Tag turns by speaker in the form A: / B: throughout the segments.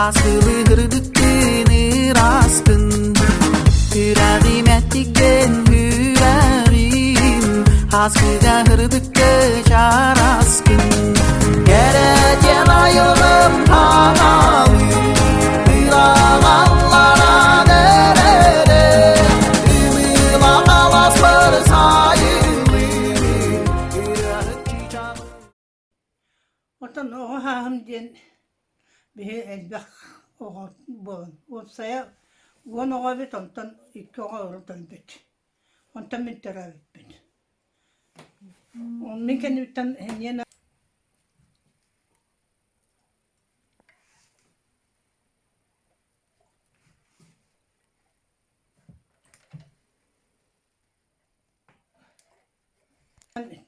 A: Аскылыырдыккын ыраскын Үрэҕим эттигин үрэҕим Аскыга ырдыккы чараскын Кэрэтиэн айылым ханалыы Ыраҕалларан эрэрэ Ымыылах аласпар сайылыы Ырыаһыт чыычааҕым
B: Оттон оҕо сааһым диэн биһи элбэх оҕо буолан, уопсайа 10 оҕо эбит, онтон икки оҕо урут өлбүт. Онтон мин төрөөбүппүн. Мин кэннибиттэн эһиниэн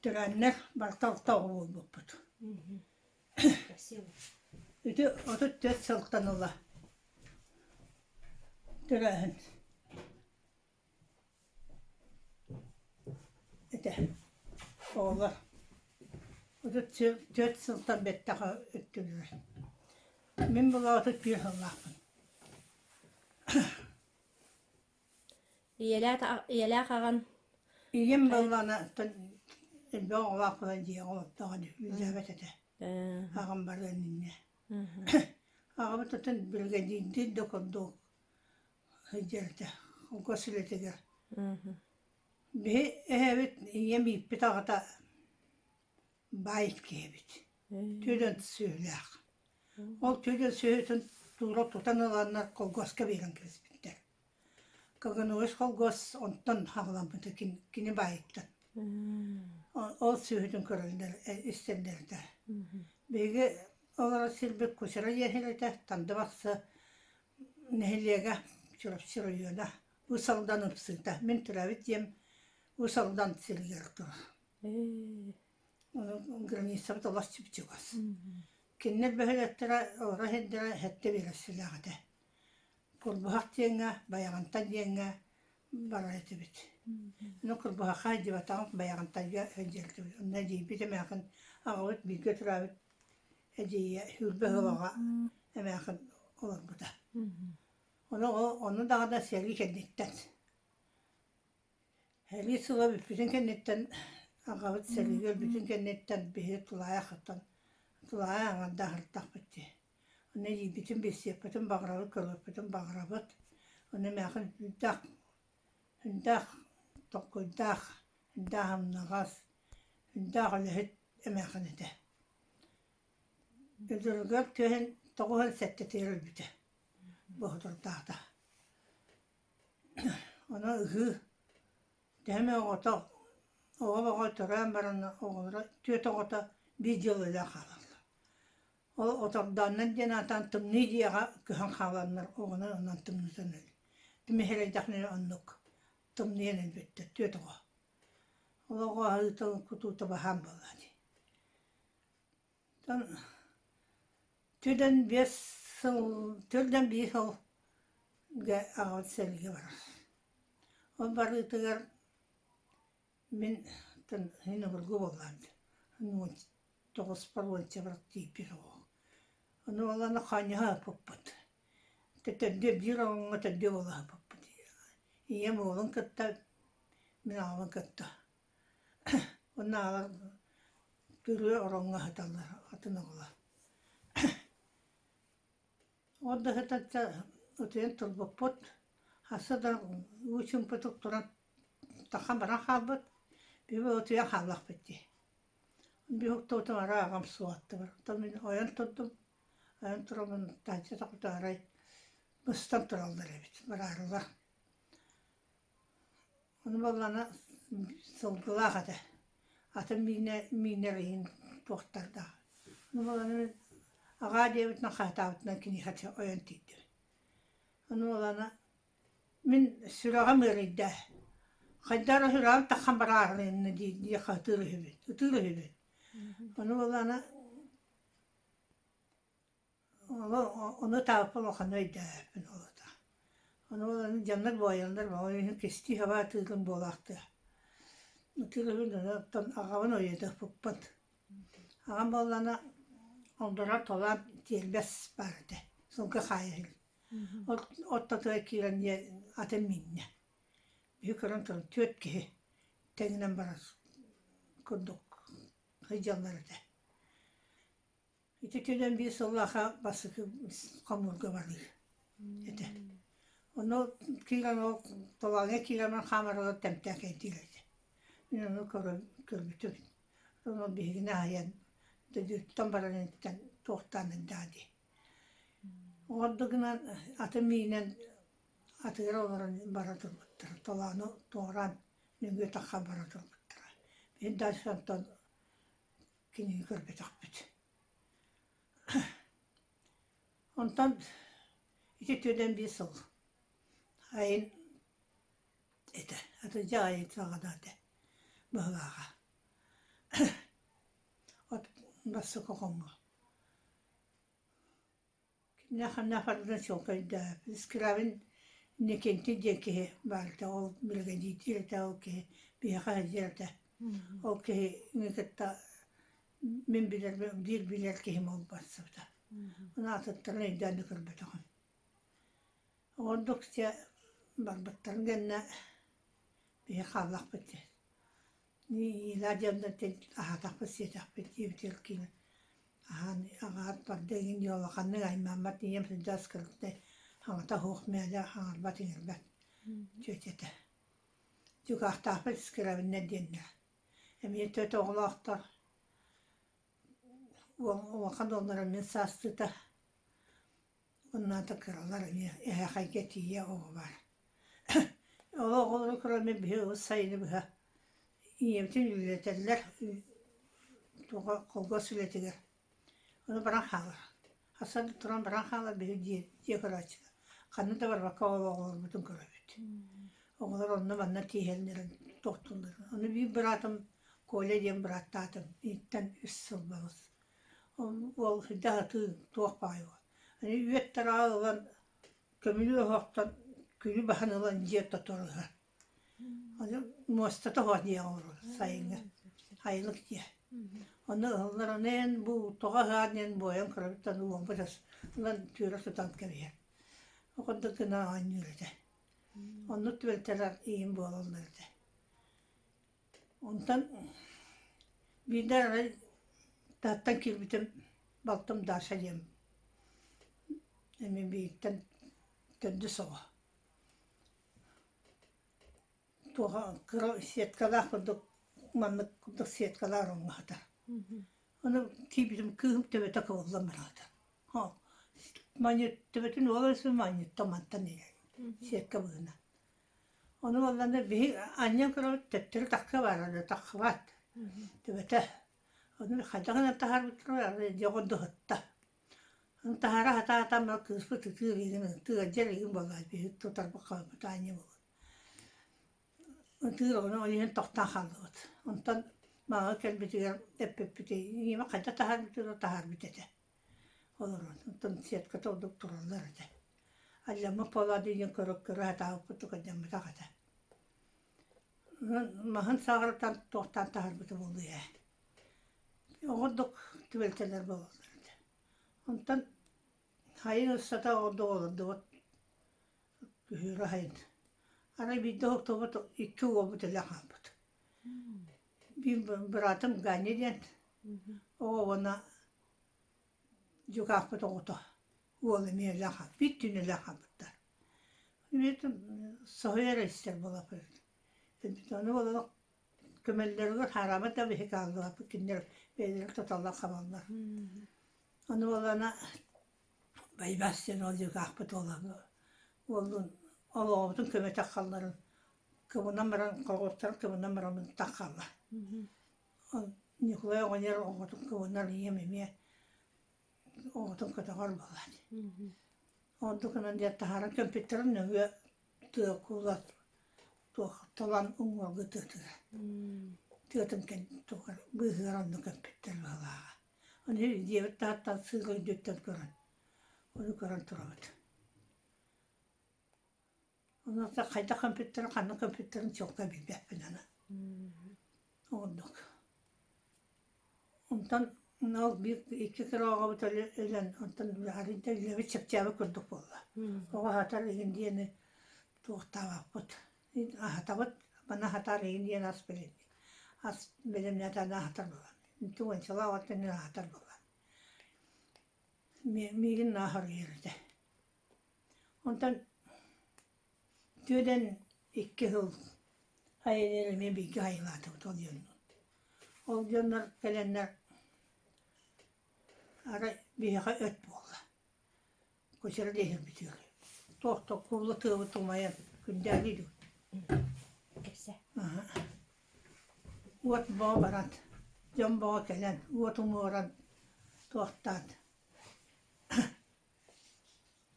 B: Төрөөннөр барыта алта оҕо буолбуппут. Ити 34 сылтан ыла төрөөһүн этэ оҕолор 34 сылтан бэттэх өттүлэр. Мин була 31 сыллаахпын.
C: Ийэлээх ийэлээх аҕан
B: Ийэм буоллаҕына оттон элбэх оҕолоох буолан дьиэҕэ олордоҕо дии, үлэлээбэт этэ. Аҕам барыан иннинэ. Аҕабыт оттон биригэдьиирдиир да курдук сылдьар этэ, холкуос үлэтигэр. Биһи эһэбит ийэм ииппит аҕата баай киһи эбит, түөрт сүөһүлээх. Ол түөрт сүөһүтүн туура тутан ыланнар колхуоска биэрэн кэбиспиттэр. Каганович холкуос онтон хаҕыламмыта кини баайыттан. Ол сүөһүтүн көрөллөр, истэллэр этэ. Биһиги олорор сирбит Кучара диэн этэ, Танда Бахсы нэһилиэгэ, Чурапчы оройуона, Уус Алдан ыпсыыта. Мин төрөөбүт дьиэм Уус Алдан сиригэр турар. Границабыт олох чугас. Кинилэр бөһүөлэктэрэ олорор сирдэрэ сэттэ биэрэстэлээх этэ. Курбуһах диэҥҥэ, Байаҕантай диэҥҥэ барар этибит. Ону Курбуһахха сылдьыбатаҕым, Байаҕантайга сылдьар этибит. Онно эдьиийбит эмээхин аҕабыт бииргэ төрөөбүт эдьиийэ сүүрбэ сыл аҕа эмээхин олорбута. Ону ону даҕаны сэрии кэнниттэн. Сэрии сыла бүппүтүн кэнниттэн аҕабыт сэриигэ өлбүтүн кэнниттэн биһиги тулаайах оттон тулаайах аҥардаах ырыттахпыт дии. Онно илиибитин билсиэхпитин баҕарабыт, көрүөхпүтүн баҕарабыт. Онно эмээхин сүрдээх сүрдээх толкуйдаах, сүрдээх ымнаҕас, сүрдээх үлэһит эмээхин этэ. Өлөрүгэр түһэн 97-тигэр өлбүтэ. Боһутурдаата. Ону ыһыы төһө эмэ оҕото оҕо оҕо төрөөн баран оҕолоро түөрт оҕото биир дьыл өлөн хаалаллар. Ол отордооннор диэн аатаан тымныы дьиэҕэ көһөн хааланнар оҕону онон тымнытан өл. Тимиһирэйдэхинэ оннук тымныйан өлбүттэр түөрт оҕо. Ол оҕо аһыыта кутуута баһаам буолла дии. Оттон түөртэн биэс сыл 45 сылга аҕабыт сэриигэ барар. Ол барыытыгар мин син обургу буоллаҕым дии тоҕуспар уончабар тиийбит оҕо. Ону буоллаҕына хоонньоһо ыппыппыт. Төрдүө биир оҕоҥҥо төрдүө буола ыппыппыт. Ийэм уолун кытта, мин аҕабын кытта. Оннооҕор күрүө ороҥҥо сыталлар атын оҕолор. Ол да сытачча утуйан турбуппут, хаста да уу чуумпутук туран таххан баран хаалбыт, биһиги утуйан хааллахпыт дии. Биһуктуутун арай аҕам суоттубар. Оттон мин ойон турдум, ойон тураммын таһырдьа тахпыта арай быстан тураллар эбит, бараарылар. Ону буоллаҕына сылгылаах этэ, атын миинэ миинэр иһин туохтардаах. Ону буоллаҕына мин аҕаа диэбитинэн хаһытаабытынан киниэхэ ойон тиийдим. Ону буоллаҕына мин сүрэҕим ыарыйда, хайдах эрэ сүрэҕим таххан бараарынна дии дии хаһытыыр үһүбүн, ытыыр үһүбүн. Ону буоллаҕына Ону тааппын улаханнык өйдөөбөппүн ол ата. Ону ылан дьоннор буойаллар ол иһин кистии хаба атыылыым буолаахтыа. Атыылыыбын оттон аҕабын ойуотаппыппын. Аҕам буоллаҕына олорор толоон тиэрбэс баар этэ. Сылгы хаайа Ортотугар киирэн атын мииннэ. Биһи көрөн туран түөрт киһи тэҥинэн барар курдук сылдьаллар этэ. Ити түнэн биир сыллаахха бастакы хомуурга барыы этэ. Ону киирэн ол толооҥҥо киирэн хаамарыгар тэмтээкэйдиир этэ. Мин ону көрөн көрбүтүм. Ону биһигини аһыйан дойдуттан баран иттэн туохтаан эрдэҕэ дии. Ордугунан аты миинэн атыгар олорон бара турбуттара. Толоону туораан нөҥүө тахха бара турбуттара. Мин дальше онтон кинини көрбөтөхпүт. Онтон ити түнэн биир сыл айын этэ. Атырдьах айын саҕана этэ быһылааҕа. От бастакы хоҥҥо. Кимнээх-ханнаах барбытын чуолкайдаабыт. Скрябин Иннокентий диэн киһи баар этэ, ол биригэдьиирдиир этэ, ол киһи биһиэхэ сылдьар этэ. Ол киһини кытта мин билэр биир билэр киһим ол барсыбыта. Ону атыттарын өйдөөн да көрбөтөҕүм. Ордук дьэ барбыттарын кэннэ биһи хааллахпыт дии. Ила дьоннор аһаатахпыт сиэтэхпит диэбитигэр киирэн аһаан аҕаат барда игин дьэ улаханнык аймааммат ийэм сылдьас кыргытай аҕата суох мээлэ хаҥарбат иҥэрбэт чүөчэтэ. Дьукаахтаахпыт Скрябиннэр диэннэр. Эмиэ төрт оҕолоохтор. Улахан уоллара мин саастыыта. Уоннаата кыралар эмиэ эһээхэйгэ тиийэ оҕо баар. Ол оҕолору көрөн биһи сайыны быһа ийэбитин үлэлэтэллэр туга холкуос үлэтигэр. Ону баран хаалар. Хасан туран баран хаалар биһи дьиэ дьиэ көрөөччүлэр. Ханна да барбакка ол оҕолорбутун көрөбүт. Оҕолор онно-манна тииһэллэрин тохтуулларын. Ону биир быраатым Коля диэн бырааттаатым. Ииттэн үс сыл балыс. Уол сүрдээх ытыы туох баҕайы уол. Аны үөт тараҕа ылан көмүлү оһохтон күлү баһан ылан дьиэ тоторуһар. Аны муостата оһох дьиэҕэ олорор сайыҥҥы айылык дьиэ. Ону ыһыллар аны эн бу тоҕо ыһаан диэн буойан көрөбүттэн уолбут ылан түөрэ тутан кэбиһэр. Ол курдук гына оонньуур этэ. Оннук түбэлтэлэр иһин буолаллар этэ. Онтон биирдэ арай таһыттан киирбитим балтым Даша диэн эмиэ бииртэн төрдүс оҕо. Туоха кыра сеткалаах курдук маннык курдук сеткалаах ороҥҥо сытар. Ону киирбитим кыыһым төбөтө кыбыллан бараата. Манньыт төбөтүн уола өссө манньыттан мантан иһэр сетка быһыынан. Ону буоллаҕына биһи анньан көрөбүт төттөрү тахха баара таххыбат төбөтө. Ону хайдах гынан таһаарбыттара арай дьоҕун дуһутта. Ону таһаара сатаатам кыыспыт ытыыр игин ытыыр игин буоллаҕа биһи тутарбыт хаалбыт аанньа буолан. Ытыыр ону ол иһин тохтоон хааллыбыт. Онтон мааҕы кэлбитигэр эппиппит ийэм хайдах таһаарбытын таһаарбыт этэ. Олорон онтон сетка тордук тураллар этэ. Алдьаммыт буолаат диэн көрө-көрө сатаабыппыт алдьамматах этэ. Маһын саҕарытан туохтаан таһаарбыта буолуо ээ. Оҕордук түбэлтэлэр буолаллар этэ. Онтон хайын устата оҕордук олордубут күһүөрү аһайын. Арай биирдэ уһуктубут икки уолбут өлө хаалбыт. Биир быраатым Ганя диэн оҕо уонна дьукаахпыт оҕото уол эмиэ өлө хаалбыт, биир түүн өлө хаалбыттар. Соһуйар истэр буолаппыт. Ону буолан көмөллөрүгэр хаараабат да биһиги хааллыбаппыт, кинилэр бэйэлэрэ туталлар хабаллар. Ону буоллаҕына Байбаас диэн ол дьукаахпыт уола уоллун олоҕубутун көмөтөх халларын кыбынан баран колхуостарын кыбынан баран тах хаалла. Ньукулай оҕонньор оҕотун кыбынар ийэм эмиэ оҕотун көтөҕөр буолаат. Онтукунан диэн таһааран көмпүттэрин нөҥүө тыа куула туох талан уҥуоргу тыатыгар тыатын тугар быыһыгар онно көмпүттэр быһыылааҕа. Ону дьиэбит таһыттан сыыр үрдүттэн көрөн ону көрөн турабыт. Онуоха хайдах көмпүттэрин, ханна көмпүттэрин чуолкай билбэппин аны. Оннук. Онтон Ол биир икки кыра оҕобут өлөн, онтон арыйда үлэбит чэпчээбит курдук буолла. Оҕо аһатар игин диэни туохтаабаппыт. Аһатабыт, маны аһатар игин диэн ас бэлэмниир. Ас бэлэмнээтэ аһатар буолан. Уончалаах оттон аһатар буолан. Миигин нааһарыйар этэ. Онтон түөдэн икки сыл айанныыр эмиэ бииргэ айылаатыбыт ол дьоннуун. Ол дьоннор кэлэннэр арай биһиэхэ өт буолла. Кучера диэһирбитигэр. Туох да куулла тыабыт умайан күндээли дуу.
C: Кэпсэ.
B: Уот бөҕө баран, дьон бөҕө кэлэн, уот умуоран туохтаан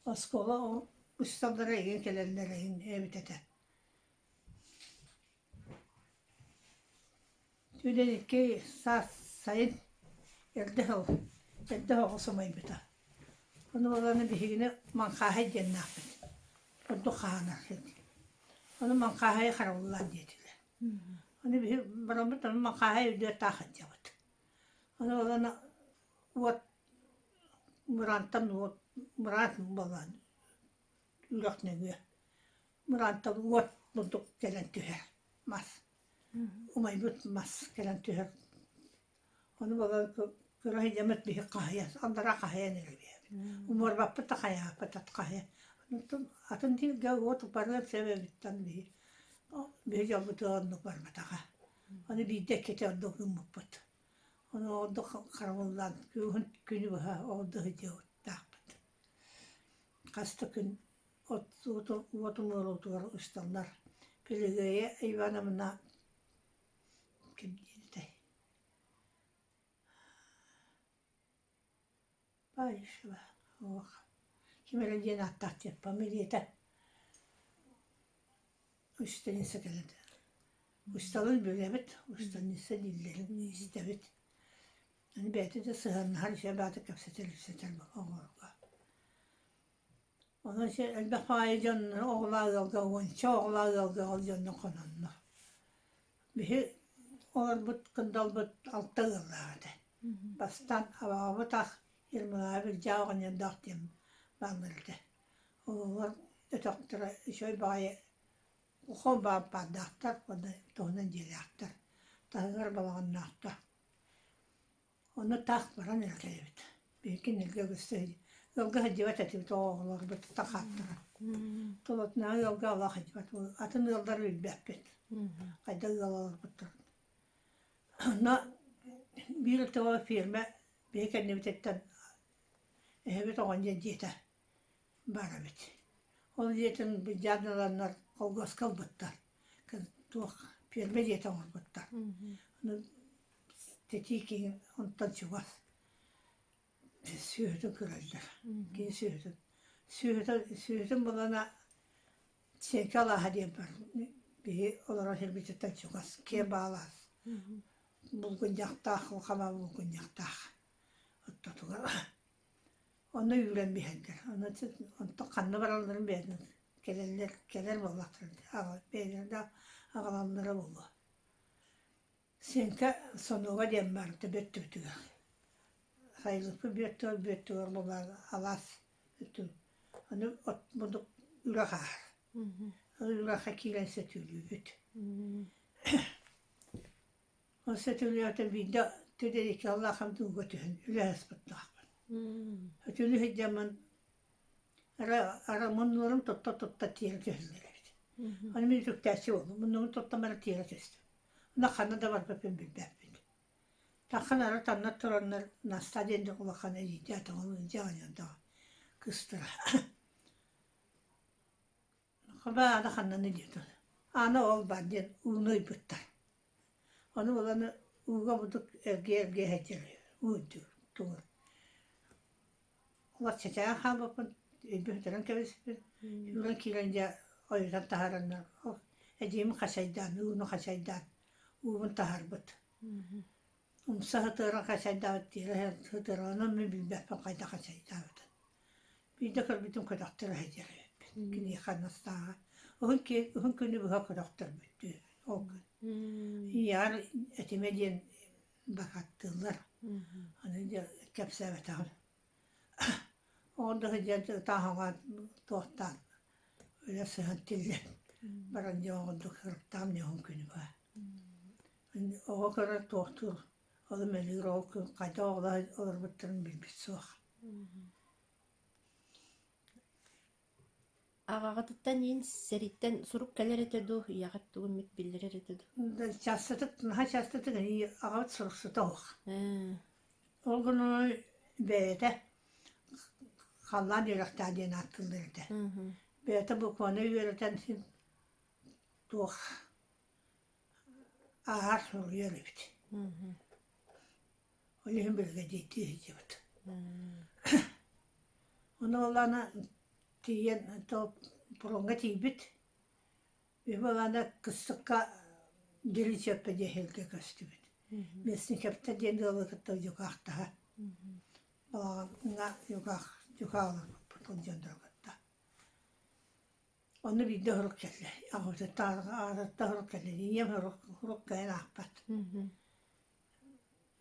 B: Оскуола усталлара игин кэлэллэр игин эбит этэ. Түүнэн икки саас сайын эрдэ сыл эрдэ оҕус умайбыта. Ону буолан биһигини Маҥхааһай диэннээхпит. Ордук хаһаанар Ону Маҥхааһайы харабыллаан диэтилэр. Ону биһи бараммыт ону Маҥхааһай үрдүгэр таах сылдьабыт. Ону буолан уот Мыраантан уот мыраан буолан үрэх нөҥүө мыраантан уот курдук кэлэн түһэр мас умайбыт мас кэлэн түһэр ону буолан кыра сылдьаммыт биһи хаһыйан аллара хаһыйан эрэ биһэбит умуорбаппыт да хайааппыт ат хаһыйан онтон атын сиргэ уот барыан сөп эбиттэн биһи биһи дьолбутугар оннук барбатаҕа ону биирдэ иккитэ ордук гыммыппыт Ону ордук харабыллаан күһүн күнү быһа ордо сылдьыбыттаахпыт. Хас да күн от уот умуруутугар усталлар. Пелагея Ивановна ким диэн этэй? Баишева суох. Ким эрэ диэн ааттаах диэн фамилията. Устеница кэлэн Усталын билэбит, устеница дииллэрин истэбит. Аны бэйэтэ да сыһыаннаһар үчүгэй баҕайытык кэпсэтэр-ипсэтэр оҕолорго. Онон элбэх баҕайы дьон оҕолоох ыалга уонча оҕолоох ыалга ол дьоннор хононнор. Биһи олорбут кындалбыт алта ыаллаах этэ. Бастаан абаҕабыт ах Ермолаев Илдьээ оҕонньордоох диэн бааллар этэ. Олор өтөхтөрө үчүгэй баҕайы улахан баампаардаахтар уонна туһунан дьиэлээхтэр, таһыгар балаҕаннаахтар. Онно таах баран эрэ кэлэбит. Биһиги кинилэргэ үгүстэ ыалга сылдьыбат этибит оҕолорбут хааттара. Тулатынааҕы ыалга олох сылдьыбат. Атын ыаллары билбэппит. Хайдах ыал олорбуттарын. Онно биир өттүгэр фирма биһи кэннибититтэн эһэбит оҕонньор дьиэтэ баар эбит. Ол дьиэтин былдьаан ыланнар колгуоска ылбыттар. Туох фирма дьиэтэ оҥорбуттар. Ону тэтии киһи онтон чугас сүөһүтүн көрөллөр. Кини сүөһүтүн. Сүөһүтүн, сүөһүтүн булана Сиэҥкэ алааһа диэн бар. Биһи олорор сирбититтэн чугас, киэҥ баалаас. Булгунньахтаах, улахана булгунньахтаах. Оттотугар Онно үүрэн биһэллэр. Онно онтон ханна баралларын бэйэтин кэлэллэр, кэлэр буоллахтара бэйэлэрэ да аҕалаллара буолуо. Сиэҥкэ сонуога диэн барыта бөттүбүтүгэр. Сайылыкпыт бүөттүгэр бүөттүгэр буолар алаас өттүн. Аны от мудук үрэх ааһар. Үрэххэ киирэн сөтүөлүүбүт. Ол сөтүөлүөтэ биирдэ түдэрииккэ Аллаахам дууга түһэн үлэһэ сыппыттаахпын. Сөтүөлүү сылдьаммын ара ара муннуларым тутта-тутта тиэрэ түһэллэр эбит. Аны мин үтүктээччи буоллум. Муннубун туттан баран тиэрэ түстүм. Онно ханна да барбаппын билбэппин. Таххан ара танна тураннар Настаа диэн улахан эдьиийдээх оҕолуун дьиэ оонньоон кыыстара. Хабаа аана ханнаны диэтэ. Аана ол баар диэн ууну ыйбыттар. Ону булан ууга бурдук эргийэ-эргийэ сылдьар уу үрдүгэр тугу. Олох чэчээн хаалбыппын, өйбүн сүтэрэн кэбиспиппин. Үүрэн киирэн дьэ ойутан таһаараннар эдьиийим хачайдаан, ууну хачайдаан уубун таһаарбыт. Умса сытыаран хачайдаабыт тиэрэ сытыаран онон мин билбэппин хайдах хачайдаабытын. Биирдэ көрбүтүм көтөхтөрө сылдьар эбиппин. Киниэхэ анастааҕа. Уһун уһун күнү быһа көтөхтөрбүттүү ол күн. Ийэҕэр этимэ диэн бакаттыыллар. Аны дьэ кэпсээбэтэҕим. Ол да сылдьан ытааһыҥа туохтаан үлэ сыһан тиллэн баран дьэ оҕордук сырыттаҕым дьоһун күнү баа. Оҕо көрөр туохтуур ол мэлигир ол күн хайдах оҕолор олорбуттарын билбит суох.
C: Аҕаҕытыттан иин сэрииттэн сурук кэлэр этэ дуу, ийэҕит тугу эмит биллэрэр этэ дуу?
B: Частатык, наһаа частатык аҕабыт суруксута суох. Ол гынан бэйэтэ халлаан үөрэхтээх диэн ааттыыллар этэ. Бэйэтэ букваны үөрэтэн син туох ааһар суруйар эбит. Ол иһин биригэдьиирдии сылдьыбыт. Ону ылана тиийэн то пуроҥҥа тиийбит. Үһү кыстыкка Деличеппэ диэһилгэ көстүбүт. Местникептэр диэн ыалы кытта дьукаахтаһа. Балаҕаҥҥа дьукаах дьукаах олорбуппут ол дьоннору кытта. Онно биирдэ сурук кэллэ. Аҕабытыттан аҕатыттан сурук кэллэ. Ийэм сурук сурук кэлэн аахпат.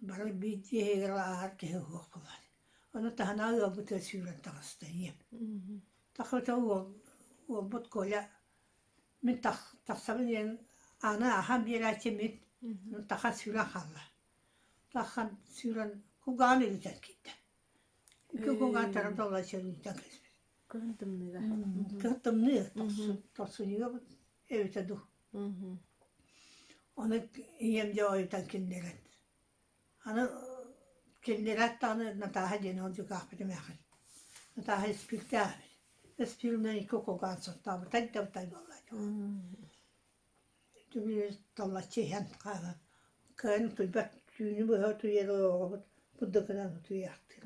B: Бары биир дьиэ иһигэр ааһар киһи суох буолар. Ону таһынан ыалбытыгар сүүрэн таҕыста ийэм. Тахсыбыта уол уолбут Коля мин тахсабын диэн ааны ааһан биэрээччи мин тахан сүүрэн хаалла. Тахан сүүрэн кулгааҕын илитэн киирдэ. Икки кулгаах таран сүүрэн кэспит.
C: Кыһын тымныыга.
B: Кыһын тымныы тохсунньуга эбитэ дуу. Ону ийэм дьэ ойутан киллэрэн. Аны киллэрээт даҕаны Натааһа диэн ол дьукаахпыт эмээхин. Натааһа испиирдээх эбит. Испииринэн икки кулгаан соттообутай да бутай буолла Түбүлү таллаччы иһэн хаалан кыайан утуйбат түүнү быһа утуйар оҕобут бурдугунан утуйаахтыыр.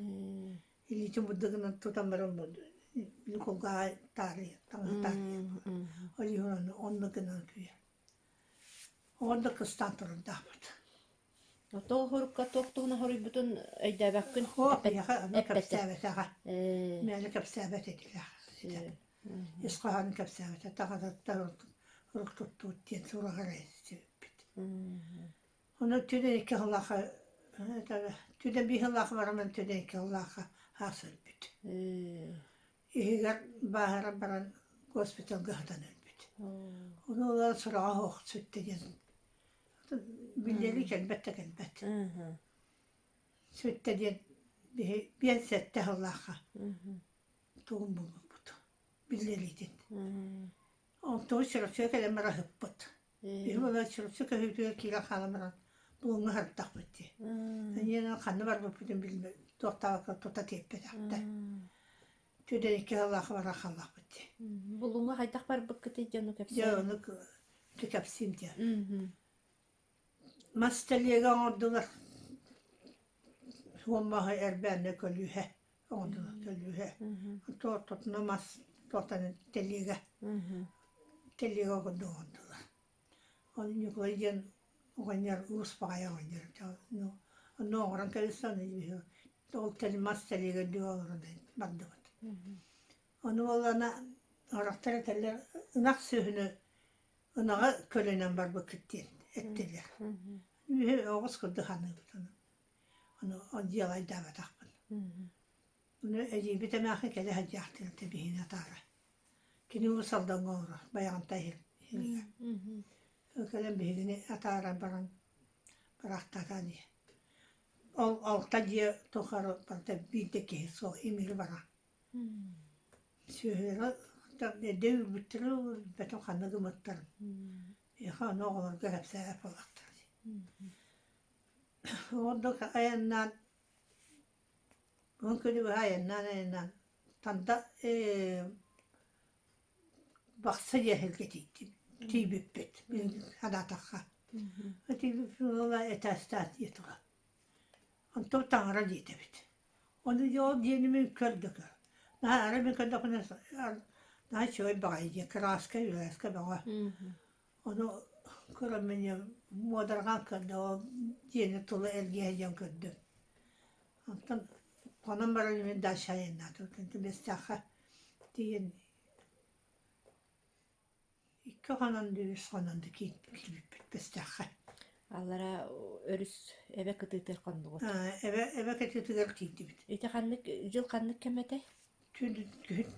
B: Илиитин бурдугунан тутан баран кулгааҕа таарыйар, таҥаһы таарыйар. Ол иһин ону оннук гынан утуйар. Оҕом да кыстаан турардаахпыт.
C: Тоҕо хорукка туох туһунан хоруйбутун өйдөөбөккүн?
B: Суох, миэхэ ону кэпсээбэтэҕэ. Мээнэ кэпсээбэт этилэр. Ис хоһоонун кэпсээбэтэ. Таҕатыттан урук туттубут диэн сураҕы эрэ истибиппит. Ону түнэ икки сыллаахха түнэ биир сыллаахха баран түнэ икки сыллаахха аас өлбүт. Иһигэр бааһыран баран госпиталга сытан өлбүт. Ону ыла сураҕа суох сүттэ диэн биллэри кэлбэт да кэлбэт. Сүттэ диэн биһи 57 сыллаахха тугун булбуппут биллэриитин. Онтон Чурапчыга кэлэн баран ыһыппыт. Биһи буолан Чурапчы көһүүтүгэр киирэн хаалан баран булуҥҥа сырыттахпыт дии. Инньэ ханна барбыппытын билбэт, туохтаабакка тута тиэппэтэхтэр. Түдэрикки сыллаах баран хааллахпыт дии.
C: Булуҥҥа хайдах барбыккытый дьону
B: кэпсээ? Дьэ ону кэпсиим дии. Мас тэлиэгэ оҥордулар. Суон маһы эрбээннэ көлүөһэ оҥордулар көлүөһэ. Ортотуна мас туохтан тэлиэгэ тэлиэгэ курдук оҥордулар. Ол Ньукулай диэн оҕонньор уус баҕайы оҕонньор онно оҥорон кэбистэ ол мас тэлиэгэ үрдүгэр олорон бардыбыт. Ону буоллаҕына сорохтор этэллэр ынах сүөһүнү ынаҕы көлөнөн барбыккыт диэн эттилэр. Үһү оҕус курдук саныыбыт ону. Ону дьыалайдаабатахпын. Ону эдьиийбит эмээхсин кэлэ сылдьаахтыыр этэ биһигини атаара. Кини Уус Алдаҥҥа олорор, Байаҕантай иһигэр. Кэлэн биһигини атааран баран бараахтаата дии. Ол алта дьиэ тухары барыта биир да киһи суох имири барар. Сүөһүлэрэ эрдэ үүрбүттэрэ үүрбэтин ханна гыммыттарын. Миэхэ ону оҕолорго кэпсээбэт буоллахтара дии. Ордук айаннаан уон күнү быһа айаннаан айаннаан Танда Бахсы диэһилгэ тиийдим тиийбиппит санаатахха. Тиийбиппит уола этээстээх дии турар. Онтон таҥара диэтэбит. Ону дьэ ол диэни мин көрдө көр. Наһаа арай мин көрдөхпүнэ наһаа үчүгэй баҕайы диэн кырааска үөрээскэ бөҕө. Ону көрөн мин муодарҕаан көрдө ол дьиэни тула эргийэ диэн көрдүм. Онтон хонон баран мин дальше айаннаатым. Бэстээххэ тиийэн икки хонон үс хонон да киирбиппит Бэстээххэ.
C: Аллара өрүс эбэ кытыытыгар хоннугут.
B: Эбэ эбэ кытыытыгар тиийдибит.
C: Ити ханнык дьыл ханнык кэм этэй?
B: Түүн күһүн.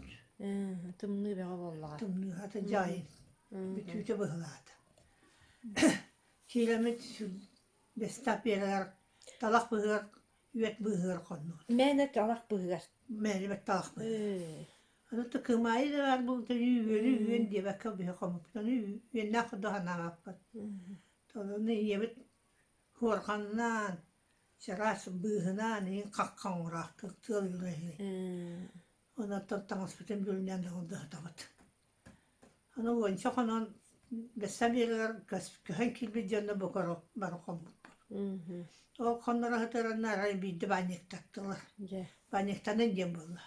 C: Тымныы бөҕө буоллаҕа.
B: Тымныы ата дьаайын. Бүтүүтэ быһылаата. Киирэммит Бэстап биэрэр талах быһыгар үөт быыһыгар хоннубут.
C: Мээнэ талах быыһыгар.
B: Мээнэ талах быыһыгар. Аны кымаайы да баар буолбута үөнү үөн диэбэккэ биһи хоммуппут. Аны үөннээх курдук санаабаппыт. Ону ийэбит хуорҕаннаан, чараас быыһынаан иһин хаххан оҥороохтук тыал үрэһи. Онон таҥаспытын бүрүнэн оҥордоһутабыт. Аны уонча хонон бэсса биэригэр көһөн киирбит дьоно бу бары хоммуппут. Ол хонноро сытыранна арай биирдэ баанньыктаттылар. Баанньыктанан диэн буолла.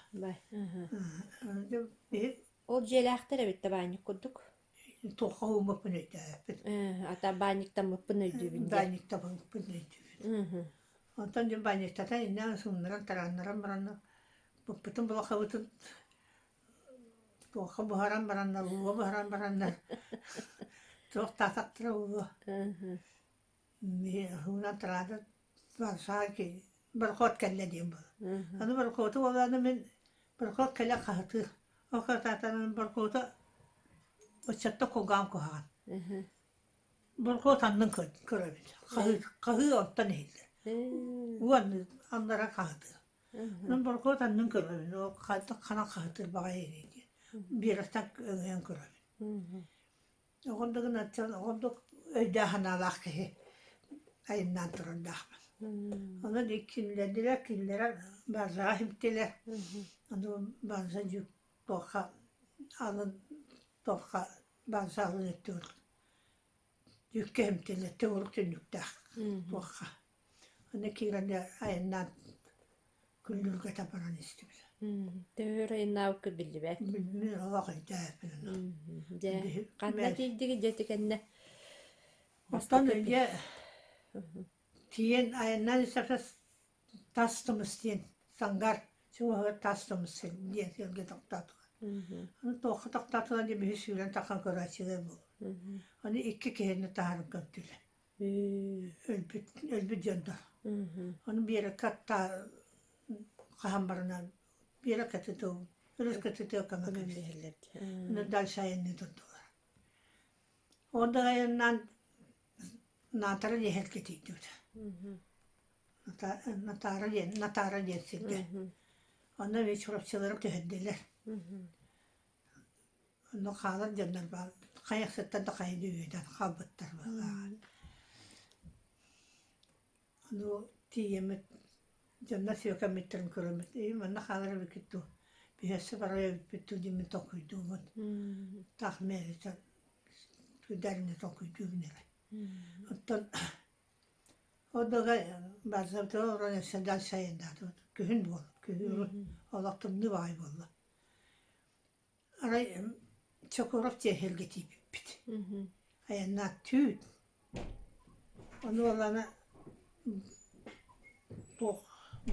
C: Ол дьиэлээхтэр эбит да баанньык курдук.
B: Туохха ууммаппын өйдөөбөппүн.
C: Ата баанньыктаммыппын өйдүүбүн диэн.
B: Баанньыктаммыппын өйдүүбүн. Онтон дьон баанньыктатан иннэ сууннаран тарааннаран баран быппытын булахабытын Туохха буһаран бараннар, ууга буһаран бараннар туох таатахтара буолуо. Уунан тыраада борохуот кэллэ диэн буолар. Аны борохуоту буолааны мин борохуот кэлэн хаһытыыр. Ол хаһытаатаҕына борохуота ыччатта кулгаам куһаҕан. Борохуот аннын көрөбүт. Хаһыы онтон иһиллэр. Уу аннара хаһытыыр. Онон борокуот аннын көрөбүн, ол хайдах ханан хаһытыр баҕайы ини диэн. Биэрэстэн өҥөйөн көрөбүн. Оҕондугун аттан оҕондук өйдөөх-санаалаах киһи айаннаан турардаахпын. Онон кинилэрдилэр, кинилэрэ базаҕа иһиттилэр. Ону база дьүк туохха алын туохха база алын өттүгэр дьүккэ иһимтилэр, төгүрүк түннүктээх туохха. Аны киирэн айаннаан күллүргэтэ баран истибит.
C: Төһөр айаннаабыккыт биллибэт.
B: Билбин олох өйдөөппүн.
C: Дьэ, ханна тиийдигит дьэ ити кэннэ?
B: Оттон дьэ тиийэн айаннаан истэххэ тас тумус диэн сангар чугаһыгар тас тумус диэн сиргэ тохтоотулар. Аны туохха тохтоотулар диэн биһи сүүрэн таххан көрөөччүлэр буолла. Аны икки киһини таһааран көмтүлэр. Өлбүт, өлбүт дьоннор. Ону биэрэккэ аттаа хаһан барынан биэрэккэ тытыл, өрүскэ тытыа көмө кэбиһэллэр. Ону дальше айанныы турдулар. Онно айаннаан Натара диэһэргэ тиийдибит. Натара диэн, Натара диэн сиргэ. Онно эмиэ Чурапчылары түһэрдилэр. Онно хаалар дьоннор баар хайахсыттан да хайа үөдэн хаалбыттар быһыылааҕа. Ону тиийэммит дьоннор сүөкэммиттэрин көрөммүт ээ манна хаалар эбиккит дуу, биһиэхэ барар эбиппит дуу диэммин толкуйдуубун. Таах мээлитэ күдээринэ толкуйдуубун эрэ. Оттон Оннуга барсабытыгар олорон өссө дальше айаннаатыбыт. Күһүн буол, күһүн олох тымныы баҕайы буолла. Арай Чокуров дьиэһэлгэ тиийбиппит. Айаннаат түүн. Ону уоллаана туох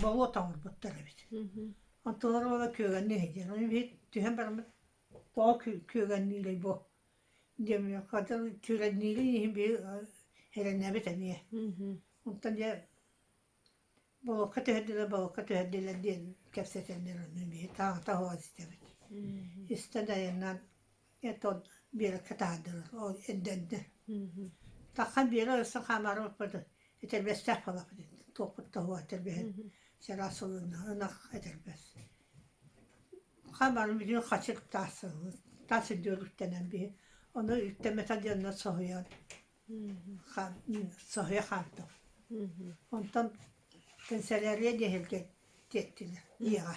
B: болуот оҥорбуттар эбит. Онтулара уола күөгэннии сылдьар. Ону биһи түһэн бараммыт тоҕо күөгэнниирэй бу диэммит күөгэнниирин иһин биһи эрэнэбит эмиэ. Онтон дьэ Болуокка түһэрдилэр, болуокка түһэрдилэр диэн кэпсэтэллэр ону биһи тааҥта оһоҕос истэбит. Истэн айаннаан это биэрэккэ таһаардылар, ол эрдэннэ. Таххан биэрэ өссө хаамаары баппыт этэрбэстээх буолаппыт туохпут да суох этэрбэһин чараас сылынна ынах этэрбэс. Хаамаары бүтүн хачыр таас таас үрдүгэр үктэнэн биһи ону үктэммэтэх дьоннор соһуйан Соһуйа хаалтым. Онтон кэнсэлээрийэ диэһилгэ тиэттилэр ийэҕэ.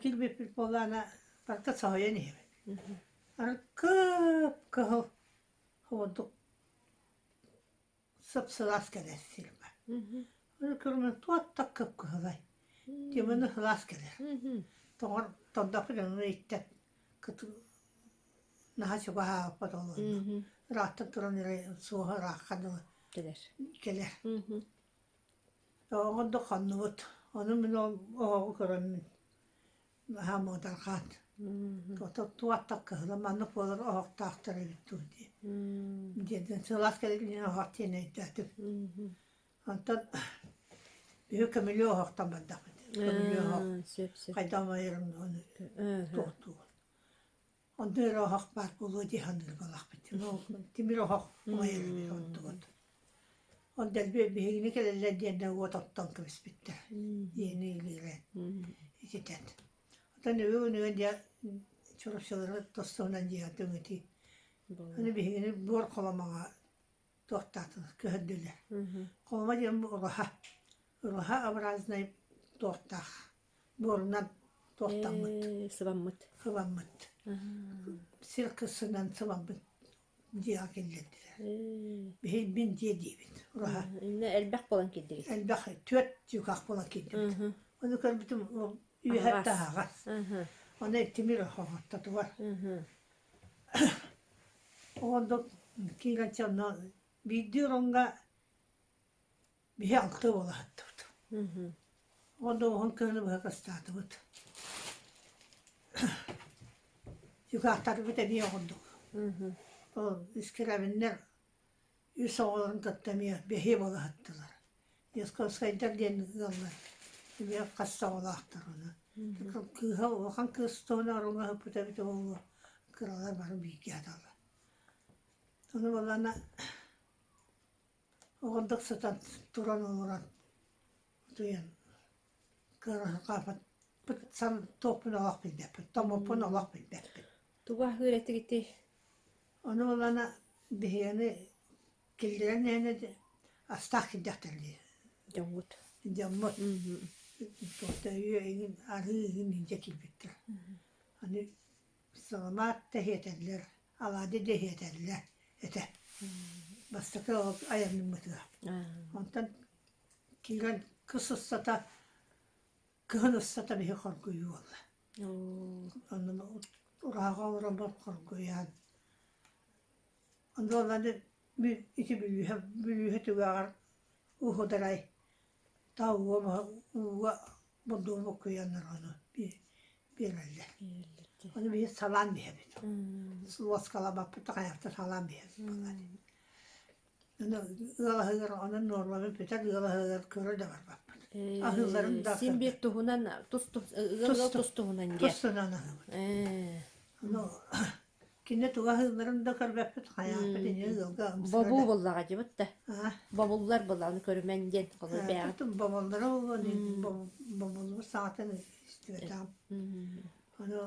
B: Киирбиппит буоллаҕына барыта соһуйан иһэбин. Аны кып-кыһыл ордук сып-сылаас кэлэр сирбэ. Аны көрүмэн туох да кып-кыһылай. Тиманы сылаас кэлэр. Тоҥор тордохпут ону иттэн Наһаа чугаһаабыппыт ол онно. Ыраахтан туран эрэ суоһа ыраахха дылы
C: Кэлэр.
B: кэлэр. Оҕо да хоннубут. Ону мин ол оҕоҕу көрөммүн наһаа муодарҕаат. Ото туаттак кыһыла маннык буолар оһохтоохтор эбит дуу дии. Диэн сылаас кэлин оһох диэн өйдөөтүм. Онтон биһи көмүлүө оһохтон бардахпыт. Көмүлүө оһох
C: Сөп сөп.
B: хайдах умайарын ону туохтуугун. Онно эрэ оһох баар буолуо дии саныыр буоллахпыт. Тимир оһох умайар эбит онтубут. Ол дэлби биһигини кэлэллэр диэннэр уот оттон кэбиспиттэр. Диэни илиилээн ититэн. Оттон үгүн-үгүн дьэ чурапчылары тостуһунан дьиэҕэ түҥэтии. Аны биһигини буор холомоҕо туохтаатылар, көһөрдүлэр. Холомо диэн ураһа. Ураһа образный туохтаах. Буорунан туохтаммыт.
C: Сыбаммыт.
B: Сыбаммыт. Сир кырсынан сыбаммыт дьиэҕэ киллэрдилэр. Биһи мин дьиэ диибит. Ураһа.
C: Иннэ элбэх буолан киирдигит.
B: Элбэх түөрт дьукаах буолан киирдибит. Ону көрбүтүм үөһэ таһаҕас. Ону тимир оһоҕоттотугар. Оҕондук киирэн онно биирдии ороҥҥо биһи алта буола сыттыбыт. Оҕондук уһун кыһыны быһа кыстаатыбыт. Дьукаахтарбыт эмиэ оҕордук. Ол искирабиннар үс оҕолорун кытта эмиэ бэһиэ буола сыттылар. Ясковскайдар диэн ыаллар эмиэ хас да оҕолоохтор ону. Кыыһа улахан кыыс туһунан ороҥҥо сыппыта эбитэ буолуо, кыралар бары бииргэ сыталлар. Ону буоллаҕына оҕордук сытан туран олорон утуйан кыарахаппыт туохпун олох билбэппин, томмоппун олох билбэппин.
C: Тугу аһыыр этигитий?
B: Ону буоллаҕына биһигини Киллэрэн иһэн астаах кирдэхтэр дии.
C: Дьоҥҥут.
B: Дьоммут. Туохта үйэ иҥин арыы иҥин илдьэ киирбиттэр. Аны саламаат да иһиэтэллэр, алаадьы да иһиэтэллэр этэ. Бастакы айанныммытыгар. Онтон киирэн кыс устата, кыһын устата биһи хоргуйуу буолла. Онно ураһаҕа олороммут хоргуйан Онуоланы ити бүлүүһэ бүлүүһэ түгэҕэр уһударай таа ууга бурдугу буккуйаннар ону биэрэллэр. Ону биһи салаан биһэбит. Луоскалаабаппыт да хайахта салаан биһэбит буолла дии. Ону ыал аһыгар онон нуормабын бүтэр ыал аһыгар көрө да барбаппыт. Аһыылларын да
C: Син биир туһунан тус ыал тус туһунан диэ.
B: Тус туһунан аһыыбыт. Ону Кини туга аһыылларын да көрбөппүт, хайааппыт ини ыалга ымсыыра
C: Бобуу буоллаҕа дьыбыт да.
B: Аа.
C: Бобуллар буоллаҕына көрүмэн диэн холобур бэйэҕит.
B: Боболлоро буолуон бобуллубут саҥатын истибэтэҕим. Ону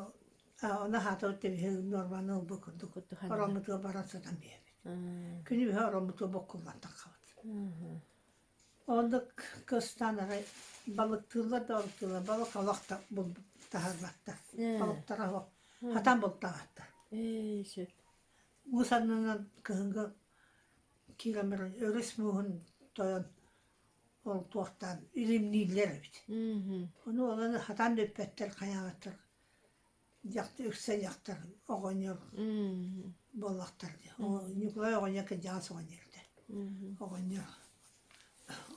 B: ону аһаатыбыт тэбиһи нуорманы ылбыт курдук ороммутугар баран сытан биэрэбит. Күнү быһа ороммутугар боккуллан таххабыт. Оннук кыстаан арай балыктыыллар да балыктыыллар, балык олох да таһаарбаттар. Балыктара суох. Хатан бултаабаттар.
C: Ээ, сөп.
B: Муус аннынан кыһыҥҥы киирэн баран өрүс мууһун тойон ол туохтаан илимнииллэр эбит. Ону олору хатан да үппэттэр, хайаабаттар. Дьахтар үксэ дьахтар оҕонньор буоллахтар дии. Ньукулай оҕонньор кырдьаҕас оҕонньор этэ. Оҕонньор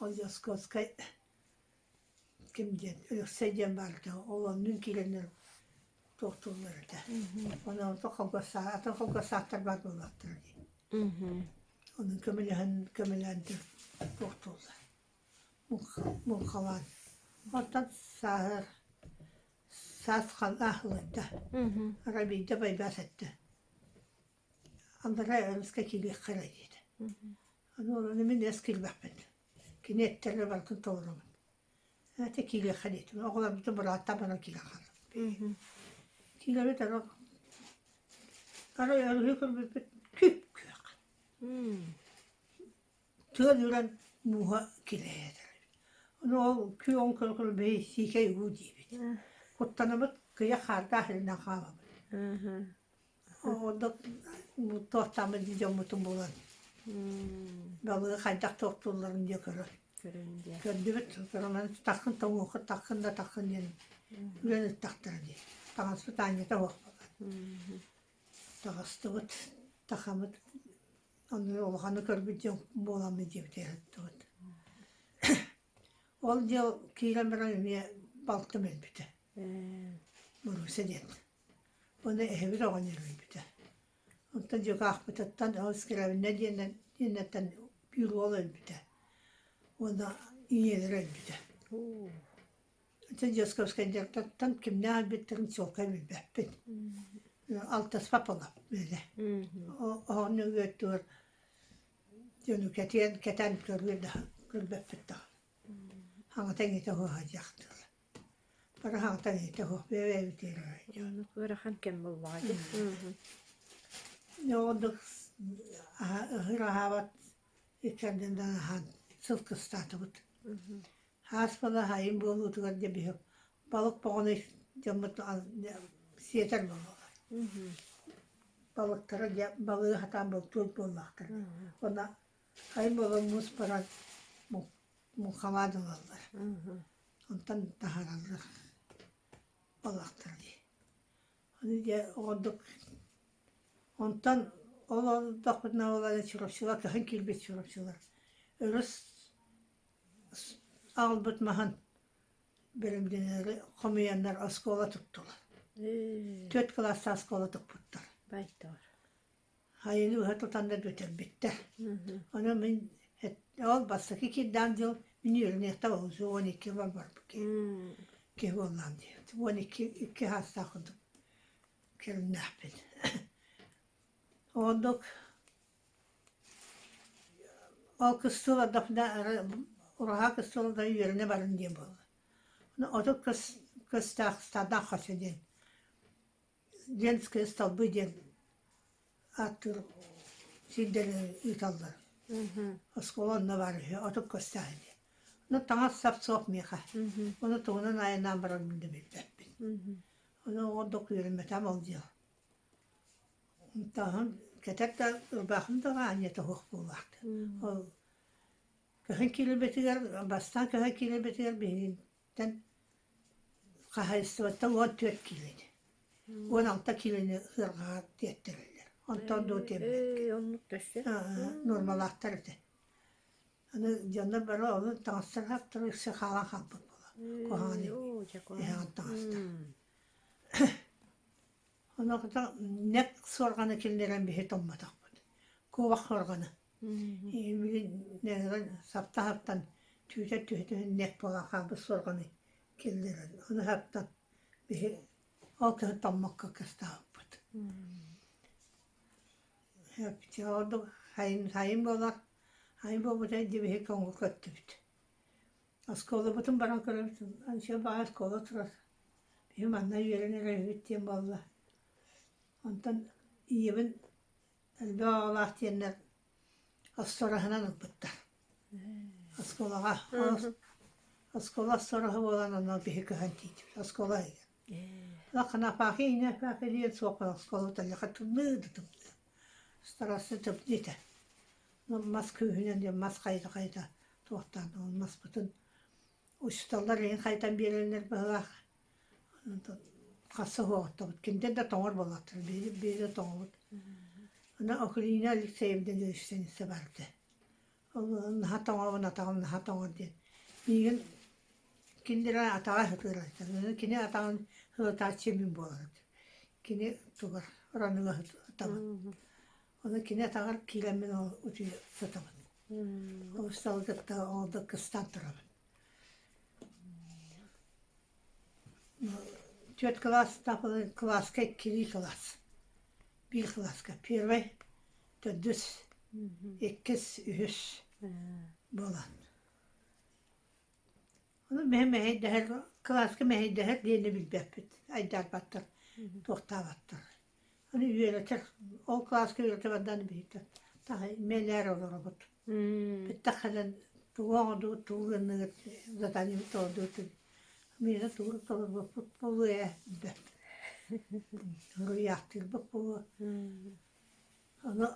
B: ол Дьоскуоскай ким диэн Өлөксөй диэн баар этэ. Ол оннун киирэннэр туохтууллар этэ. Онон онтон холкуостаах атын холкуостаахтар баар буоллахтара дии. Онон көмөлөһөн көмөлөөн туохтууллар. Муҥхалаан. Оттон сааһыр саас халлаах ылыйда. Арай биирдэ байбаас эттэ. Андрей өрүскэ киириэххэ эрэ диэтэ. Аны ону мин эс киирбэппин. Кини эттэрэ барытын толоробун. Этэ киириэххэ диэтим. Оҕолорбутун бырааттаан баран киирэн хааллым. Киирэбит аны арай өрүһү көрбүппүт күп-күөх. Тыал үрэн мууһа килэйэр. Ону ол күөҕүн көрө-көрө бэйи сиикэй уу диибит. Куттанабыт, кыйа хаардаах илинэн хаалабыт. Онно туохтааммыт дии дьоммутун булан балыгы хайдах туохтуулларын диэ көрөр. Көрдүбүт, көрөн таххын тоҥуоххут, таххын да таххын диэн үрэн ыттахтара дии. Таҥаспыт аанньата суох буолан. Таҕыстыбыт, тахамыт Онно улаханы көрбүт дьон буоламмыт диэбитэ ыһыктыбыт. Ол дьыл киирэн баран эмиэ балтым өлбүтэ. Маруся диэн. Уонна эһэбит оҕонньор өлбүтэ. Онтон дьукаахпытыттан ол Скрябина диэннэн диэннэртэн биир уол өлбүтэ. Уонна ийэлэрэ өлбүтэ. Ити Дьосковскайдартан кимнээх өлбүттэрин чуолкай билбэппин. Алтыспат буоллахпын Оһоҕун үөттүгэр дьону кэтиэн кэтэн көрүө да көрбөппүт даҕаны. Аҥата иҥитэ уһаһадьахтыыр. Бары аҥата иҥитэ уһуох бэйэ-бэйэбитигэр
C: Оннук ыарахан кэм буоллаҕа дии.
B: Дьэ оннук ыһыр аһаабат иккэрдинэн аһаан сыл кыстаатыбыт. Хаас балаһаайын буолуутугар дьэ биһи балык боҕону дьоммут сиэтэр буоллулар. Балыктара дьэ балыгы сатаан бултуур буоллахтар. Уонна хайын буолан муус баран муҥхалаан ылаллар. Онтон таһаараллар балыктары дии. Аны дьэ оҕордук онтон ол олордохпутуна ол Чурапчылар кыһын киирбит Чурапчылар өрүс Аҕалбыт маһын бэлэмнэнээри хомуйаннар оскуола туттулар. Түөрт кылаастаах оскуола туппуттар. Хайыны быһа тутаннар бүтэрбиттэр. Онон мин ол бастакы киирдээн дьыл мин үөрэниэхтэ буолуо 12 бар барбыт киһи буоллаҕым дии. 12 икки саастаах курдук кэлиннээхпин. Оннук Ол кыстыыл ардахпына ураһа кыстыыл да үөрэнэ барын диэн буолла. Ону 30 көс көстөөх стадаах хочо диэн Ленское столбы диэн ааттыыр сирдэри ыыталлар. Оскуола онно баар үһү, 30 көстөөх диэн. Ону таҥас-сап суох миэхэ. Ону тугунан айаннаан барарбын да билбэппин. Ону оҕордук үөрэммэтэҕим ол дьыл. Онтон кэтэр да ырбаахым да аанньата суох буолаахтыы. Ол кыһын киирбитигэр, бастаан кыһын киирбитигэр биһигиттэн хаһаайыстыбаттан 14 киилэ этэ. 16 киилэни ыарҕаҕа тиэртэрэллэр. Онтон дуу тиэрбэккэ.
C: Оннук төссө.
B: Нуормалаахтар этэ. Аны дьоннор бары ону таҥастара хаптара үксэ хаалан хаалбыт буолар. Куһаҕан иһэҕин таҥастар. Онуоха нэк суорҕаны киллэрэн биһи томмотохпут. Куобах суорҕаны. Били сапта-саптан түүтэ түһэ-түһэ нэк буолан хаалбыт суорҕаны киллэрэн ону саптан биһи ол кыһын томмокко кыстаабыппыт. Ордук сайын сайын буолар сайын буолбута дьэ биһи көҥүл көттүбүт. Оскуолабытын баран көрөбүт, анча баҕа оскуола турар. Биһи манна үөрэнэр эбиппит диэн буолла. Онтон ийэбин элбэх оҕолоох диэннэр остуораһынан ылбыттар. Оскуолаҕа оскуола остуораһа буолан онно биһи көһөн тиийдибит оскуола иһигэр. Ханапаахы инэпаахы диэн суох оскуола тэллэхэ тымныы да тымныы. Староста тымныы этэ. Мас күүһүнэн диэн мас хайыта-хайыта туохтаан ол маспытын учууталлар эҥин хайытан биэрэллэр быһыылаах. Онтон хасса уһуоҕуттабыт. Кинилэр да тоҥор буоллахтара, биһиги биһиги да тоҥобут. Аны Акулина Алексеевна диэн барда. Ол наһаа тоҥобун, атаҕым наһаа тоҥор диэн. Миигин кинилэр атаҕа сытыарар. Кини атаҕын сылытааччы мин буолар. Кини тугар ороныга сытабын. Ону кини атаҕар киирэммин ол утуйа сытабын. Ол усталы кытта ол да кыстаан турабын. Түөрт кылаастаах кылааска иккилии кылаас. Биир кылааска первый, төрдүс, иккис, үһүс буолан. Ону мэһэ мэһэйдэһэр, кылааска мэһэйдэһэр диэни билбэппит, айдаарбаттар, туохтаабаттар. Аны үөрэтэр, ол кылааска үөрэтэ бардаан биһиги таһай мэлээр олоробут. Бүттэх кэлэн тугу оҥордубут, тугу гынныгыт, заданиебыт толордубут Миэнэ тугу толорбуппут буолуо ээ билбэт. Уруйаахтыырбыт буолуо. Ону